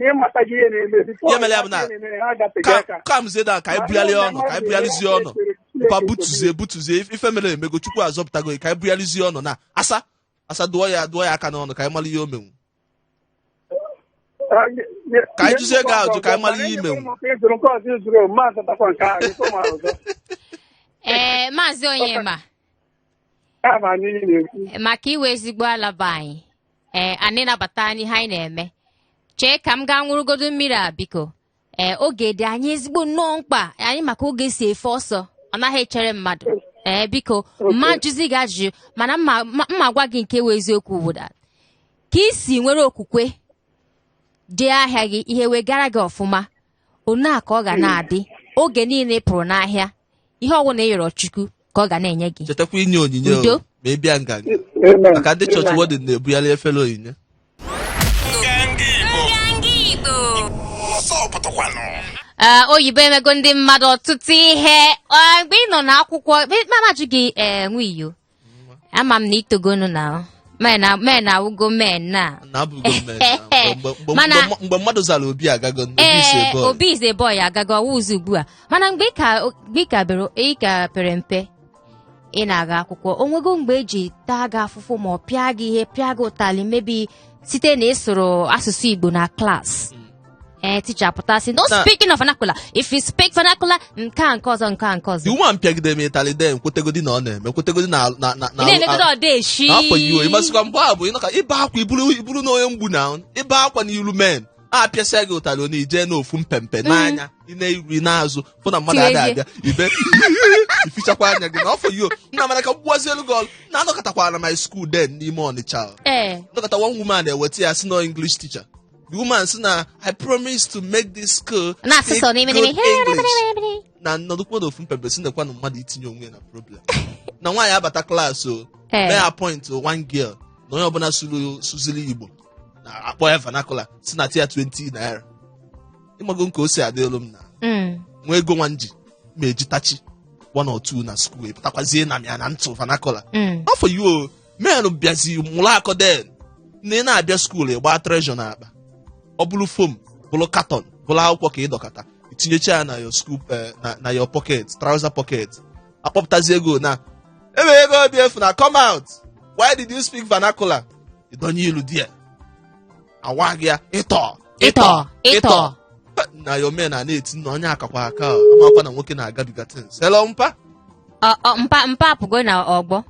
Ịmata gị ihe na-eme before Ihe mere ya bụ na ihe na-eme, ha gafega aka. Ka m zie na ka anyị bugharịa ọnụ, ka anyị bugharịzie ọnụ. Mpa butuzie ife mere emego Chukwu azọpụtago ka anyị bugharịzie ọnụ na asa asa dụọ ya aka n'ọnụ ka anyị mara ihe o menwu. Ka anyị jụzie gị ajụ ka anyị mara ihe imenwu. Ee, Maazị Onyema, maka iwe ezigbo alaba anyị, ee, anyị nabata anyị ihe anyị na-eme. Chee ka m gaa ṅụrụgodo mmiri a biko. Ee, oge dị anyị ezigbo nnọọ mkpa anyị maka oge si efe ọsọ, ọ naghị echere mmadụ. Ee, biko, mma jụzi gị ajụjụ, mana mma gwa gị nke wụ eziokwu bụ that ka ị si nwere okwukwe jee ahịa gị ihe wegara gị ọfụma, onu a ka ọ ga na-adị oge niile ị pụrụ n'ahịa, ihe ọwụ na ị yọrọ Chukwu ka ọ ga na-enye gị. Chetakwa inye onyinye o, Udo. ma ị bịa nganga. Maka ndị chọọchị warden na-ebugharị efere onyinye. Nganga Igbo. Nganga Igbo. Ọsọ pụtakwanụ. Oyibo emego ndị mmadụ ọtụtụ ihe. Mgbe ị nọ n'akwụkwọ, mama jụ gị, Nwiyo, ama m na itogonu na men awụgo men na. Na abụgo men na. Mana Mgbe mmadụ zara Obi agago, Obi is a boy. Obi is a boy agago, ọwụzi ugbu a. Mana mgbe ị ka pere mpe, ị na-aga akwụkwọ, o nwego mgbe eji taa gị afụfụ ma ọ pịa gị ihe, pịa gị ụtalị, mebi site na ịsụrụ asụsụ Igbo na klaasị. Teacher pụta sị, no speaking of vernacular. If you speak vernacular, nke a nke ọzọ, nke a nke ọzọ. The woman pịagide m ịtalị den, kwetegodi na ọ na-eme, kwetegodi na na na na Ị na-emegide ọdeshi. na afọ yiwo, ịmasịkwa mgbe a bụ ịnọ ka ịba akwa iburu na onye mgbu na ịba akwa n'iru men. A pịasịa gị ụtalị onye ijee n'ofu mpempe n'anya, ị na-eri n'azụ, fụ na mmadụ ada abịa, ibe ifichakwa anya gị na afọ yiwo. Nna mana ka mgbuwazi elu gị ọlụ, na anọkọtakwara na my school den n'ime Ọnịcha. Nọkọta one woman eweta ya sị na English teacher. The woman sị na I promise to make this school Na speak asụsụ n'ime good n'ime. English. Na nnọdụkwa n'ofu mpempe sị nekwa na mmadụ itinye onwe ya na problem. Na nwaanyị abata klaasị o, mee appoint one girl na onye ọbụla sụziri Igbo na akpọ ya vernacular si na tia 20 naira. Ịmago nke o si adị elu m na nwa ego nwa nji ma eji tachi 1 or 2 na school ịpụtakwazie na mịa na ntụ vernacular. Afọ yi o, men bịazi mụrụ akọ den na ị na-abịa skuul ịgba treasure n'akpa. Ọ bụrụ foam, bụrụ carton, bụrụ akwụkwọ ka ị dọkọta, itinyecha ya na your school, na your pocket, trouser pocket. Akpọpụtazi ego na ebe ego obi efu na come out. Why did you speak vernacular? Ịdọnye ilu di ya. Awa gị ya, ịtọ, ịtọ, ịtọ. Na your men a na-eti na onye akakwa aka, amakwa na nwoke na-agabiga things. Hello, mpa? Mpa, mpa apụgo na ọgbọ.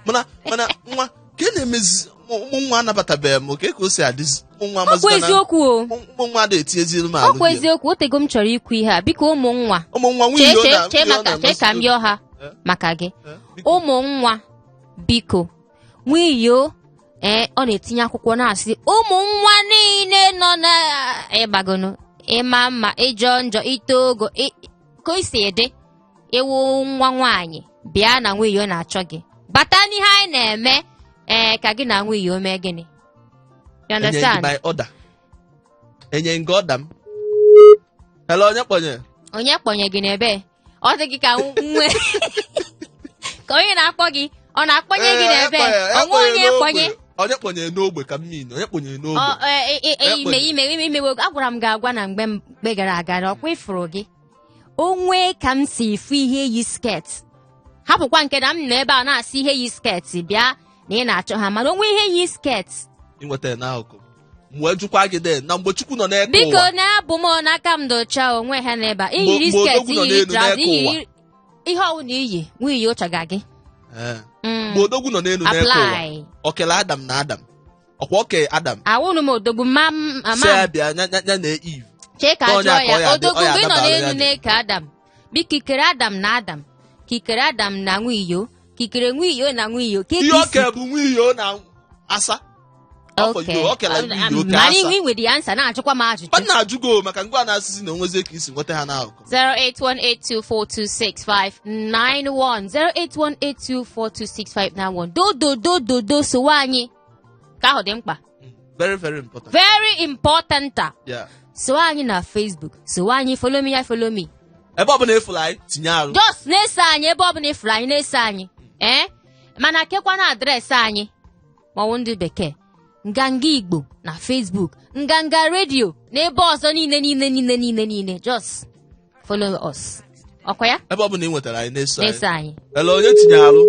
Mana, mana, nwa, ka ị na-emezi ụmụ nwa anabatabeghị m, ka o si adịzi ụmụ nwa Ọkwa amazikwa na eziokwu o. ụmụ nwa adịghị etinyezi m alụ Ọkwa eziokwu, otego m chọrọ ikwu ihe a. Biko ụmụ nwa. Ụmụ nwa, nwunye ọ na- Chee nwunye ọ maka, na-amasị chee ka m obi. yọọ ha maka gị. Biko. Ụmụ nwa, biko. Nwiyo, ọ na-etinye akwụkwọ na-asị ụmụ nwa niile nọ na ịgbagonu, ịma mma, ịjọ njọ, ito ogo, ka o si dị, ịwụ nwa nwaanyị, bịa na nwiyo na-achọ gị. Bata n'ihe anyị na-eme, ka gị na nwiyo mee gịnị? You Enye gị understand? my order. Enye gị order m. Hello, onye kpọnye? Onye kpọnye gị n'ebe? Ọ dị gị ka nwe. Ka onye na-akpọ gị, ọ na-akpọnye gị n'ebe? Onwe onye kpọnye? Onye kpọnye n'ogbe ka mmiri, onye kpọnye n'ogbe? Onye kpọnye? Ime, agwara m gị agwa na mgbe gara aga na ọkwa ịfụrụ gị. O nwee ka m si fụ ihe yi skirt. Hapụkwa nke na m nọ ebe a na-asị ihe yi skirt bịa na ị na-achọ ha, mana o nwee ihe yi skirt. Ị nwetara n'akụkụ. M wee jụkwa gị den, na mgbe Chukwu nọ n'eke Biko, ụwa. na-abụ m n'aka m docha onwe ha n'ebe a. Iyiri Mgbe skirt, odogwu nọ iyiri n'elu trouser, n'eke ụwa. iyiri ihe ọwụ na iyi, nwunye ụcha ga gị. Mgbe odogwu nọ n'elu n'eke ụwa. Apply. O kele Adam na Adam. Ọkwa oke Adam. Awụnụ m odogwu ma m ama Sị ya m. bịa ya na Eve. Chee ka Ka onye jụọ a ka ọ ya ya odogwu ọ ya mgbe ị nọ adabara ya n'elu dị. na-eke Adam, biko ikere Adam na Adam, ka ikere Adam na nwiyo, ka ikere nwiyo na nwiyo, ka Ihe isi oke bụ nwiyo na asa. Afọ Okay. iyo, o kele nwiyo oke Mana asa. iwe nwere ya nsa na-ajụkwa m ajụjụ. Ọ na-ajụ gị o, maka ngwa na-asịsị na onwezie ka isi nweta ha n'akụkụ. 08182426591 08182426591 dododododo sowe anyị ka ahụ dị mkpa. Very, very important. Very important. Yeah. Sowe anyị na Facebook, sowe anyị, follow me ya, follow me. Ebe ọbụla ịfụrụ anyị, tinye arụ. Just na-eso anyị ebe ọbụla ịfụrụ anyị, na-eso anyị. Ee, mana kekwana address anyị maọwụ ndị bekee Nganga Igbo na Facebook, Nganga Radio n'ebe ọzọ niile niile niile niile niile, just follow us. Ọkwa ya? Ebe ọbụla ị nwetara anyị, na-eso Na-eso anyị. anyị. Ele onye tinye arụ?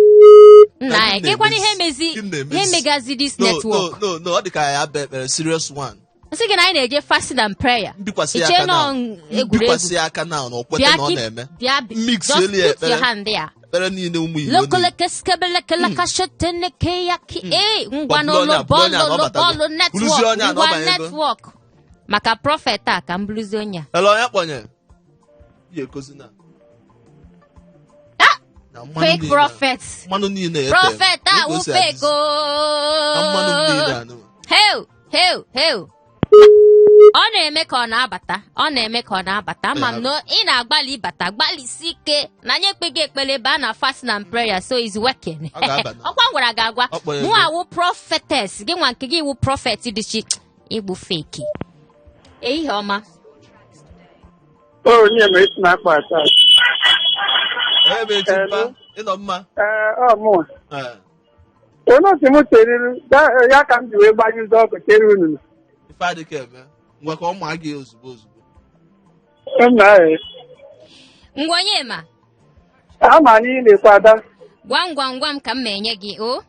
Nna anyị, Gịnị kekwana na-emezi? ihe mezi Gịnị na-emezi? ihe megazi this No, network. no, no, no, ọ dị ka ya abịa ekpere serious one. Nsị gị na anyị na-eje fasting and prayer. Mbikwasị Iche aka nọ na egwuregwu. mbikwasị aka na na o kweta Bịa na ọ keep- na-eme. bịa Mix just elu ya put your ekpere. hand there. Ekpere niile ụmụ Igbo niile. Lokolekeskebelekelakashetenekeyaki ee ngwa Ọ bụrụ onye n'ụlọ a, bụrụ onye a na ọ bọọlụ batago. bọọlụ Bụrụzie network onye a na ọ ngwa banyego. network maka prophet a ka m bụrụzie onye a. Ele onye kpọnye? Ya ekozi na. Ah! Na mmanụ Fake niile. prophet. Mmanụ niile ete. Prophet a Ka wụ o si fake adịzi. Na mmanụ niile ooo. anụ. Heu heu heu. Ọ na-eme ka ọ na-abata, ọ na-eme ka ọ na-abata. Ama m na ị na-agbalị ịbata, gbalịsi ike na anyị ekpeghị ekpere ebe a na fasting and prayer, so is working. Ọ ga-aba na. Ọkwa m gwara gị agwa, Ọ kpọrọ mụ ego. awụ prophetess, gị nwa nke gị wụ prophet dịchi ịgbụ fake. Ehihie ọma. Onye ma esi na-akpa ata. Onye bụ echi mpa? Hello? Ịnọ mma? Ee, ọ mụ. Ee. Onye osi m cheriri, ya ka m ji wee gbanyụzi ọkụ chere unu. Ife adịghị eme. Ngwa ka ọ maa gị ozugbo ozugbo. Nna ee. Ngwa onye ma? Ama na ị na-ekwe ada. Gwam gwam gwam ka m ma enye gị o.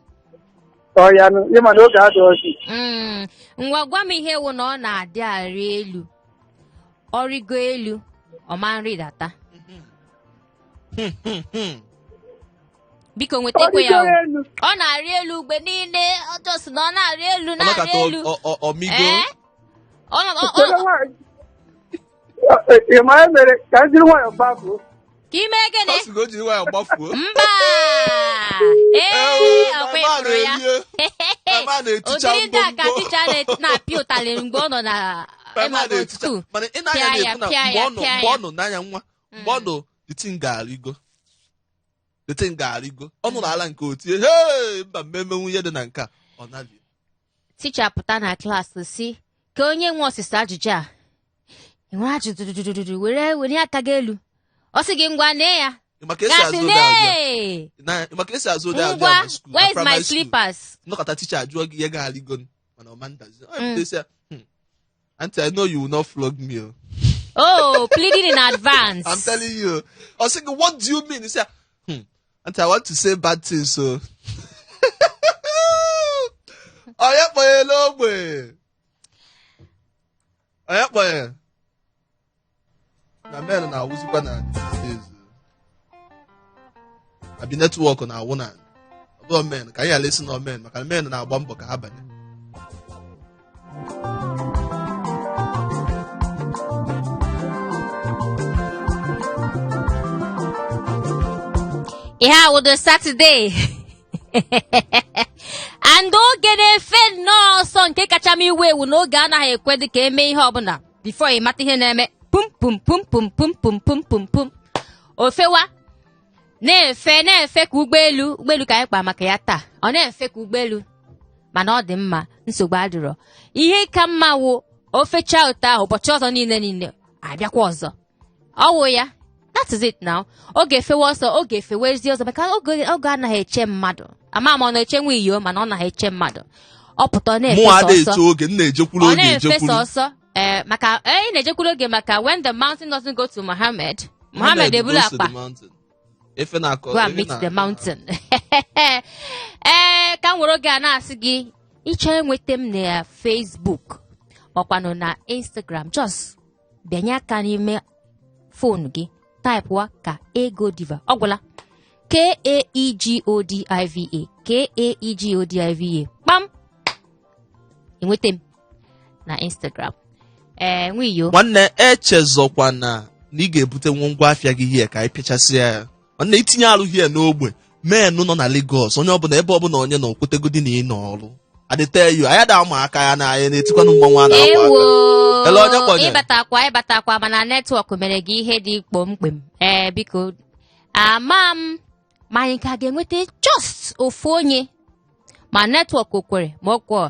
Ọ ya nụ, ịma na oge adị ọchị. Ngwa gwa m ihe wụ na ọ na-adị arị elu. Ọ rịgo elu, ọ ma nrịdata. Biko nwetakwa ya o. Ọ rịgo elu. Ọ na-arị elu mgbe niile, ọ just na ọ na-arị elu, Ọ na-arị nọkata elu. ọ migo. Ee? Ọ nọ- ọ- Chere ọ- nwaanyị. Ị ma ya mere ka m jiri nwayọọ gbafuo. Ka ime gịnị? Ọ sị ka o jiri nwayọọ gbafuo. Mba! Ee, ọkwa Mama ịfụrụ ya. na-erie. Mama na-eticha Ụdịrị ndị a ka mbombo. ticha na-apịa ụtalị mgbe ọ nọ na Mama ịmago na-eticha. school. Mana ị na-anya Pịa ya, na-ekwu na pịa mgbe ya, ọ nọ pịa mgbe ya. ọ nọ n'anya nwa, mgbe ọ nọ, the thing ga-arịgo. The thing ga-arịgo. Ọ nụrụ ala nke otie, hey, mba mmemme nwunye dị na nke a. Ọ nabi. Ticha pụta na klaasị si ka onye nwe ọsịsa ajụjụ a. Ị nwere ajụjụ, were were aka gị elu. Ọ sị gị ngwa nee ya. Ị ma ka esi Gasị azụ ụdị ajụjụ a? nee. Ị ma ka esi azụ ụdị ajụjụ a Ngwa, na school, na where is my primary school? slippers? Nnọkọta ticha ajụọ gị ihe ga-arịgo, mana ọ ma ndazi. Ọ bido sị ya, Auntie, I know you will not flog me. Oh. Oh, pleading in advance. I'm telling you. I was thinking, what do you mean? He said, Auntie, I want to say bad things, so. Onye kpọnye n'ogbe? Onye kpọnye? Na men na-awụzikwa na these days. Abi network na-awụ na. Ọ bụrụ men, ka anyị ghara isi na men, maka na men na-agba mbọ ka ha banye. Ihe awụdo Saturday. And oge na-efe nnọọ ọsọ nke kacha m iwe ewu na oge anaghị ekwe dị ka eme ihe ọbụla before ị mata ihe na-eme, pum pum pum pum pum pum pum pum pum, ofewa na-efe na-efe ka ụgbọelu. Ụgbọelu ka anyị kpa maka ya taa, ọ na-efe ka ụgbọelu, mana ọ dị mma, nsogbu adịrọ. Ihe ka mma wụ ofecha ụtọ ahụ, ụbọchị ọzọ niile niile abịakwa ọzọ, ọ wụ ya. That is it now. Oge efewe ọsọ, oge efewe ezi ọzọ, maka oge anaghị eche mmadụ. Ama ma ọ na-eche nwa iyo, mana ọ naghị eche mmadụ. Ọ pụta, ọ na-efe Mụ ada ọsọ. eche oge, m na-ejekwuru Ọ oge na-efe ejekwuru. ọsọ. Ee, maka ị na-ejekwuru oge, maka when the mountain doesn't go to Muhammad, Muhammad ebulu goes to akpa the mountain. Efe na-akọ. Go and efe meet na- the mountain. Ee, ka m were oge a na-asị gị, ịchọ enweta m na Facebook makwanụ na Instagram, just bịanye aka n'ime phone gị, taịpụwa ka Ego Diva, ọ gwụla. K A E G O D I V A, K A E G O D I V A, kpam. I nweta m na Instagram. Ee, nwiyo. Nwanne, echezọkwana na ị ga-ebutenwu ngwa afịa gị here ka anyị pịachasịa ya. Nwanne, itinye alụ here n'ogbe men nọ na Lagos, onye ọbụla, ebe ọbụla onye nọ, kwetegodi na ị nọ ọrụ. I dey tell you, anyị ada ama aka ya na anyị na-etikwanụ mmanwụ a na-akwa aka. Ewo. Ele onye kpọnye? Ịbatakwa, mana network mere gị ihe dị kpọmkpem. Ee, biko, ama m ma anyị ka ga-enweta just ofu onye, ma network o kwere ma o kwere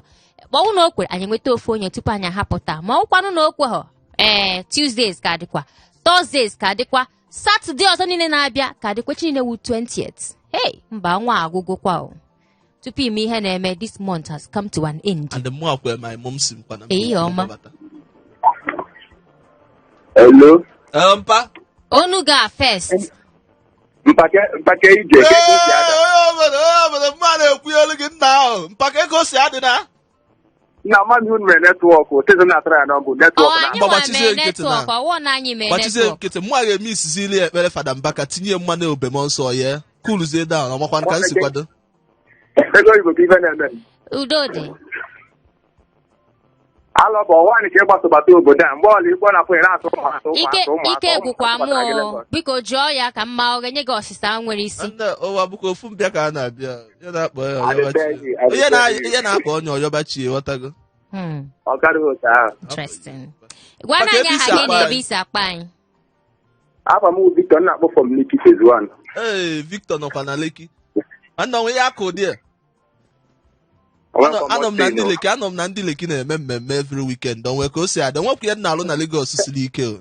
kpọwụ na o kwere, anyị enweta ofu onye tupu anyị ahapụ taa. Ma ọkwanụ na o kweghọ, ee, Tuesdays ka dịkwa, Thursdays ka dịkwa, Saturday ọzọ niile na-abịa ka dịkwa, echi niile wu 20th. Hey, mba, nwa agwụgokwa o. Tupu ime ihe na-eme, this month has come to an end. And mụ akwa my mom si m kwana. Ehihie ọma. Hello. Ee, mpa. Onu ga first. Mpake mpake ije ka ego si ada. Ee, onye obodo, onye obodo, mma na-ekwu elu gị nna ahụ. Mpaka ego si adị na. Nna mmadụ unu mere network otezo na-atara ya n'ọgụ Ọ network na anyị Mgba nwa gbachizie mee nkịtị na. network, ọwọ na anyị mee Gbachizie network. nkịtị, mụ a ga-eme isizili ekpere Fada Mbaka tinye mmanụ obem nsọ ya. Coolzie down, ọmakwa ka m si kwado. Ego oyibo ka ife na-eme. Udo dị. Alọba ọwa ka ịgbasobata obodo a mgbe ọla ikpọ na fon na-atụ ụmụaka Ike ụmụaka ụmụaka ike gwụkwa ụmụaka mụ batara gị o. Lagos. Biko jụọ ya ka mma ọ ga-enye gị ọsịsa nwere isi. Nne, ụwa bụkwa ofu mbịa ka a na-abịa. Ya na-akpọ ya ọyọba Adịte chi. gị, adịte Ihe na gị. ihe na-akpọ onye ọyọba chi, ghọtago. Ọ karịghị otu ahụ. Interesting. Gwa Maka anyị ebe aha isi gị akpa na ebe anyị. isi akpa anyị. Afa m wụ Victor, m na-akpọ from Lekki Phase 1. Ee, Victor nọkwa na Lekki. Nwanne, onwe ya aka ụdị a. Anọ m na ndị Lekki, anọ m na ndị Lekki na-eme mmemme every weekend. Onwe ka o si adị, onwekwa ihe m na-alụ na Lagos siri ike o.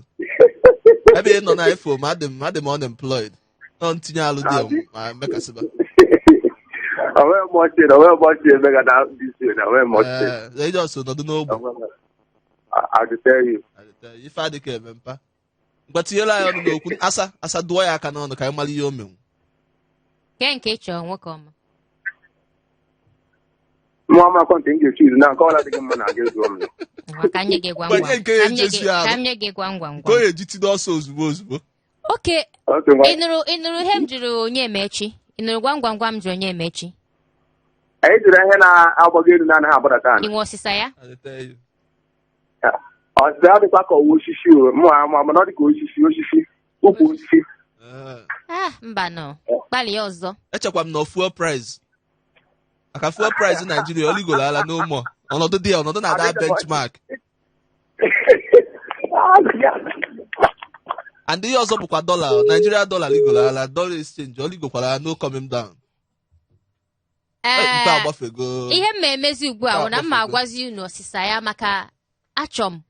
Ebe ị nọ na ifo m, adị m unemployed. Nọ ntinye alụ dị ma mekasịba. Onwe mọchị na onwe mọchị emega na this year na onwe mọchị. Ee, just nọdụ n'ogbe. I will tell you. Ife adịka eme mpa. Ngwa, tinyere anyị ọnụ n'okwu. Asa asa, dụọ ya aka n'ọnụ ka anyị mara ihe o menwu. Nke nke ị chọrọ, nwoke ọma. Mụ ama akọntị m ga-echu izu na nke ọla dịghị mma na aga ezuo m. Ngwa, ka nye gị gwam Gbanye gwam. nke ya Ka m nye ejezi gị- arụ. Ka m nye gị gwam gwam Nke gwam. o eji tinye ọsọ ozugbo ozugbo. Oke. Okay, ngwa. Ị nụrụ ihe m jụrụ Onyemaechi? Ị nụrụ gwam gwam gwam m jụrụ Onyemaechi? Anyị jụrụ ihe na-agbago elu na-anaghị agbadata Ị ala. nwe ọsịsa ya? I tell you. Ọsịsa ya dịkwa ka ọwa osisi o. Mụ ama mana ọ dị ka osisi osisi ukwu osisi. Ee. Ah, mba nọ. Gbalịa ọzọ. Echekwa m na fuel price, maka fuel price Naijiria oligoro ala n'ụmụ ọnọdụ dị ya, ọnọdụ na-ada benchmark. And ihe ọzọ bụkwa dọla Nigeria, dọla ligoro ala, dollar exchange oligokwara, no coming down. Nke agbafego. Ihe m ma emezi ugbu a Nke bụ na m ma agbafego. agwazi unu ọsịsa ya, maka achọ m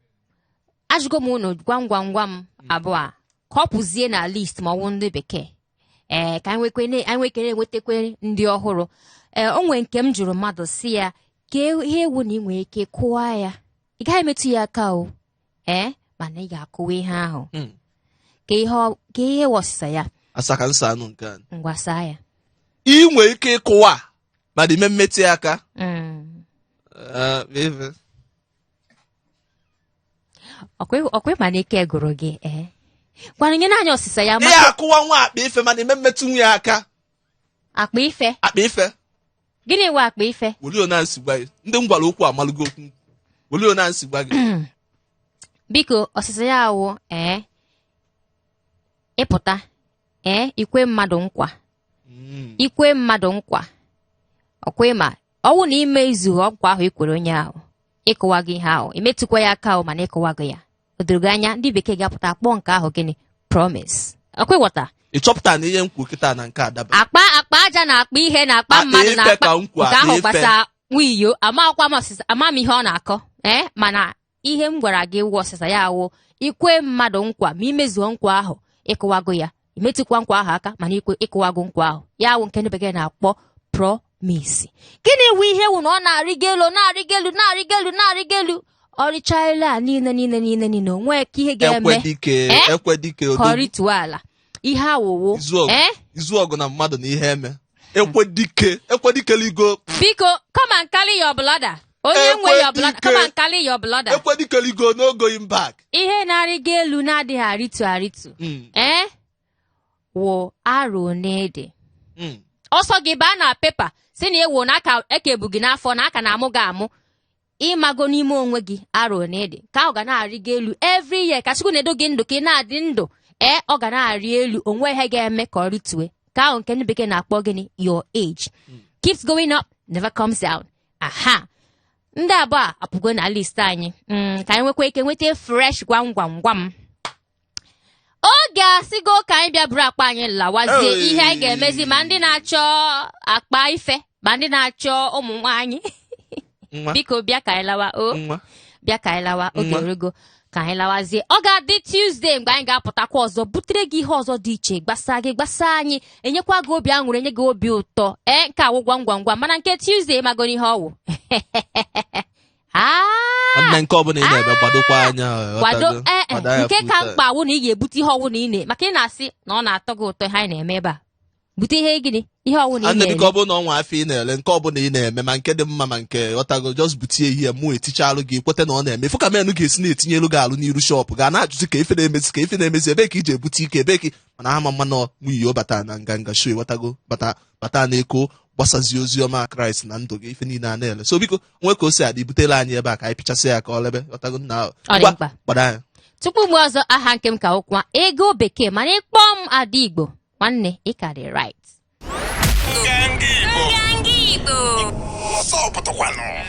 ajụgo m unu gwam gwam gwam abụọ a ka ọ pụzie na list, ma ọ wụ ndị bekee, ee, ka anyị nwekere enwetakwe ndị ọhụrụ. Ee, o nwee nke m jụrụ mmadụ si ya kee ihe ewu na ị nwere ike kụwa ya, ị gaghị emetụ ya aka o, ee, mana ị ga-akụwa ihe ahụ. Ka ihe wụ ọsịsa ya? Asa ka nsa anụ nke a. Ngwa, saa ya. Ị nwere ike ịkụwa mana ime mmetụ ya aka. Ee, ife. Ọkwa ịma na ike gụrụ gị, ee, gwana nye anyị ọsịsa ya. Ị Maka akụwa nwa akpa ife mana ime mmetụ nwa ya aka. Akpa ife? Akpa ife. Gịnị wụ akpa ife? Weli ona nsi gwa gị. Ndị m gwara okwu amalụgo okwu. Weli ona nsi gwa gị. Biko, ọsịsa ya awụ, ee, ịpụta, ee, ikwe mmadụ nkwa. Ikwe mmadụ nkwa, ọkwa ịma ọwụ na ime izu nkwa ahụ ikwere onye ahụ, ịkụwa gị ihe ahụ, imetụkwa ya aka ahụ, mana ịkụwa gị ya, o doro gị anya ndị bekee ga-apụta kpọọ nke ahụ gịnị? Promise. Ọkwa ịghọta? Ị chọpụtara na ihe m kwuru kịta na nke adaba? Akpa aja na akpa ihe na akpa Akpa mmadụ na ife akpa ka m kwuo, nke akpa ahụ ife. gbasa nwiyo amakwa m ọsịsa, ama m ihe ọ na-akọ, ee, mana ihe m gwara gị wụ ọsịsa ya awụ ikwe mmadụ nkwa, ma imezuo nkwa ahụ, ịkụwago ya, imetụkwa nkwa ahụ aka, mana ikwe ịkụwago nkwa ahụ, ya wụ nke ndị bekee na-akpọ promise. Gịnị wụ ihe wụ na ọ na-arịgo elu, na-arịgo elu, na-arịgo elu, na-arịgo elu, ọrịcha elu a niile niile niile niile, onwe ka ihe ga-eme? Ekwedike. Eh? Ekwedike Ka ọ odogwu. rituo ala, ihe awụwụ. Izu ọgụ. Eh? Izu ọgụ na mmadụ na ihe eme. Ekwedike, ekwedike ligo. Biko, come and carry your brother. Onye nwe your brother, Ekwedike. come and carry your brother. Ekwedike ligo, no going back. Ihe na-arịgo elu na-adịghị arịtu arịtu, ee, wụ arụ n'ede. Ọsọ gị baa na pepa si na ewu na aka ekebu gị n'afọ na aka na-amụ gị amụ. Ị mago n'ime onwe gị arọ one ị dị ka ọ ga na-arịgo elu every year ka Chukwu na-edo gị ndụ ka ị na-adị ndụ ee ọ ga na-arị elu o nwe ihe ga-eme ka ọ rịtue ka ahụ nke ndị bekee na-akpọ gịnị your age keeps going up never comes down aha ndị abụọ a apụgo na list anyị ka anyị nwekwa ike nweta fresh gwam gwam gwam oge asịgo ka anyị bịa buru akpa anyị lawazie Hey. ihe anyị ga-emezi ma ndị na-achọ akpa ife ma ndị na-achọ ụmụ nwaanyị Nwa. biko bịa ka anyị lawa o Nwa. bịa ka anyị lawa oge Nwa. erugo ka anyị lawazie ọ ga-adị Tuesday mgbe anyị ga-apụtakwa ọzọ butere gị ihe ọzọ dị iche gbasa gị gbasa anyị enyekwa gị obi aṅụrị enye gị obi ụtọ ee nke awụ gwam gwam gwam mana nke Tuesday ịmago n'ihe ọwụ Ah! Nwanne nke ọbụla ị na-eme gbadokwa anya kwado ghọtago? ee Kwado ya nke full ka time. mkpa wụ na ị ga-ebute ihe ọwụ na ị na maka ị na-asị na ọ na-atọ gị ụtọ ihe anyị na-eme ebe a bute ihe gịnị ihe ọwụ na ị Nwanne biko na-ere ọ bụrụ na ọnwa afọ ị na-ele nke ọbụla ị na-eme ma nke dị mma ma nke ghọtago just butie ihe mụ etichalụ gị kweta na ọ na-eme ifu ka menụ ga-esi na-etinyelu gị alụ n'iru shop ga na-ajụzi ka ife na-emezi ka ife na-emezi ebe ka iji ebute ike ebe ka mana ama mma na nwunye bata na nganga show ghọtago bata bata na eko gbasazi ozi ọma Kraịst na ndụ gị ife niile a na-ele so biko nwee ka o si adị butela anyị ebe a ka anyị pịchasị ya ka ọ lebe ghọtago nna Ọ dị Ngwa, mkpa. gbado anya tupu mgbe ọzọ aha nke m ka ụkwa ego bekee mana ịkpọ m ada Igbo nwanne ị ka dị right Nganga Igbo Nganga Igbo ọsọ pụtakwanụ.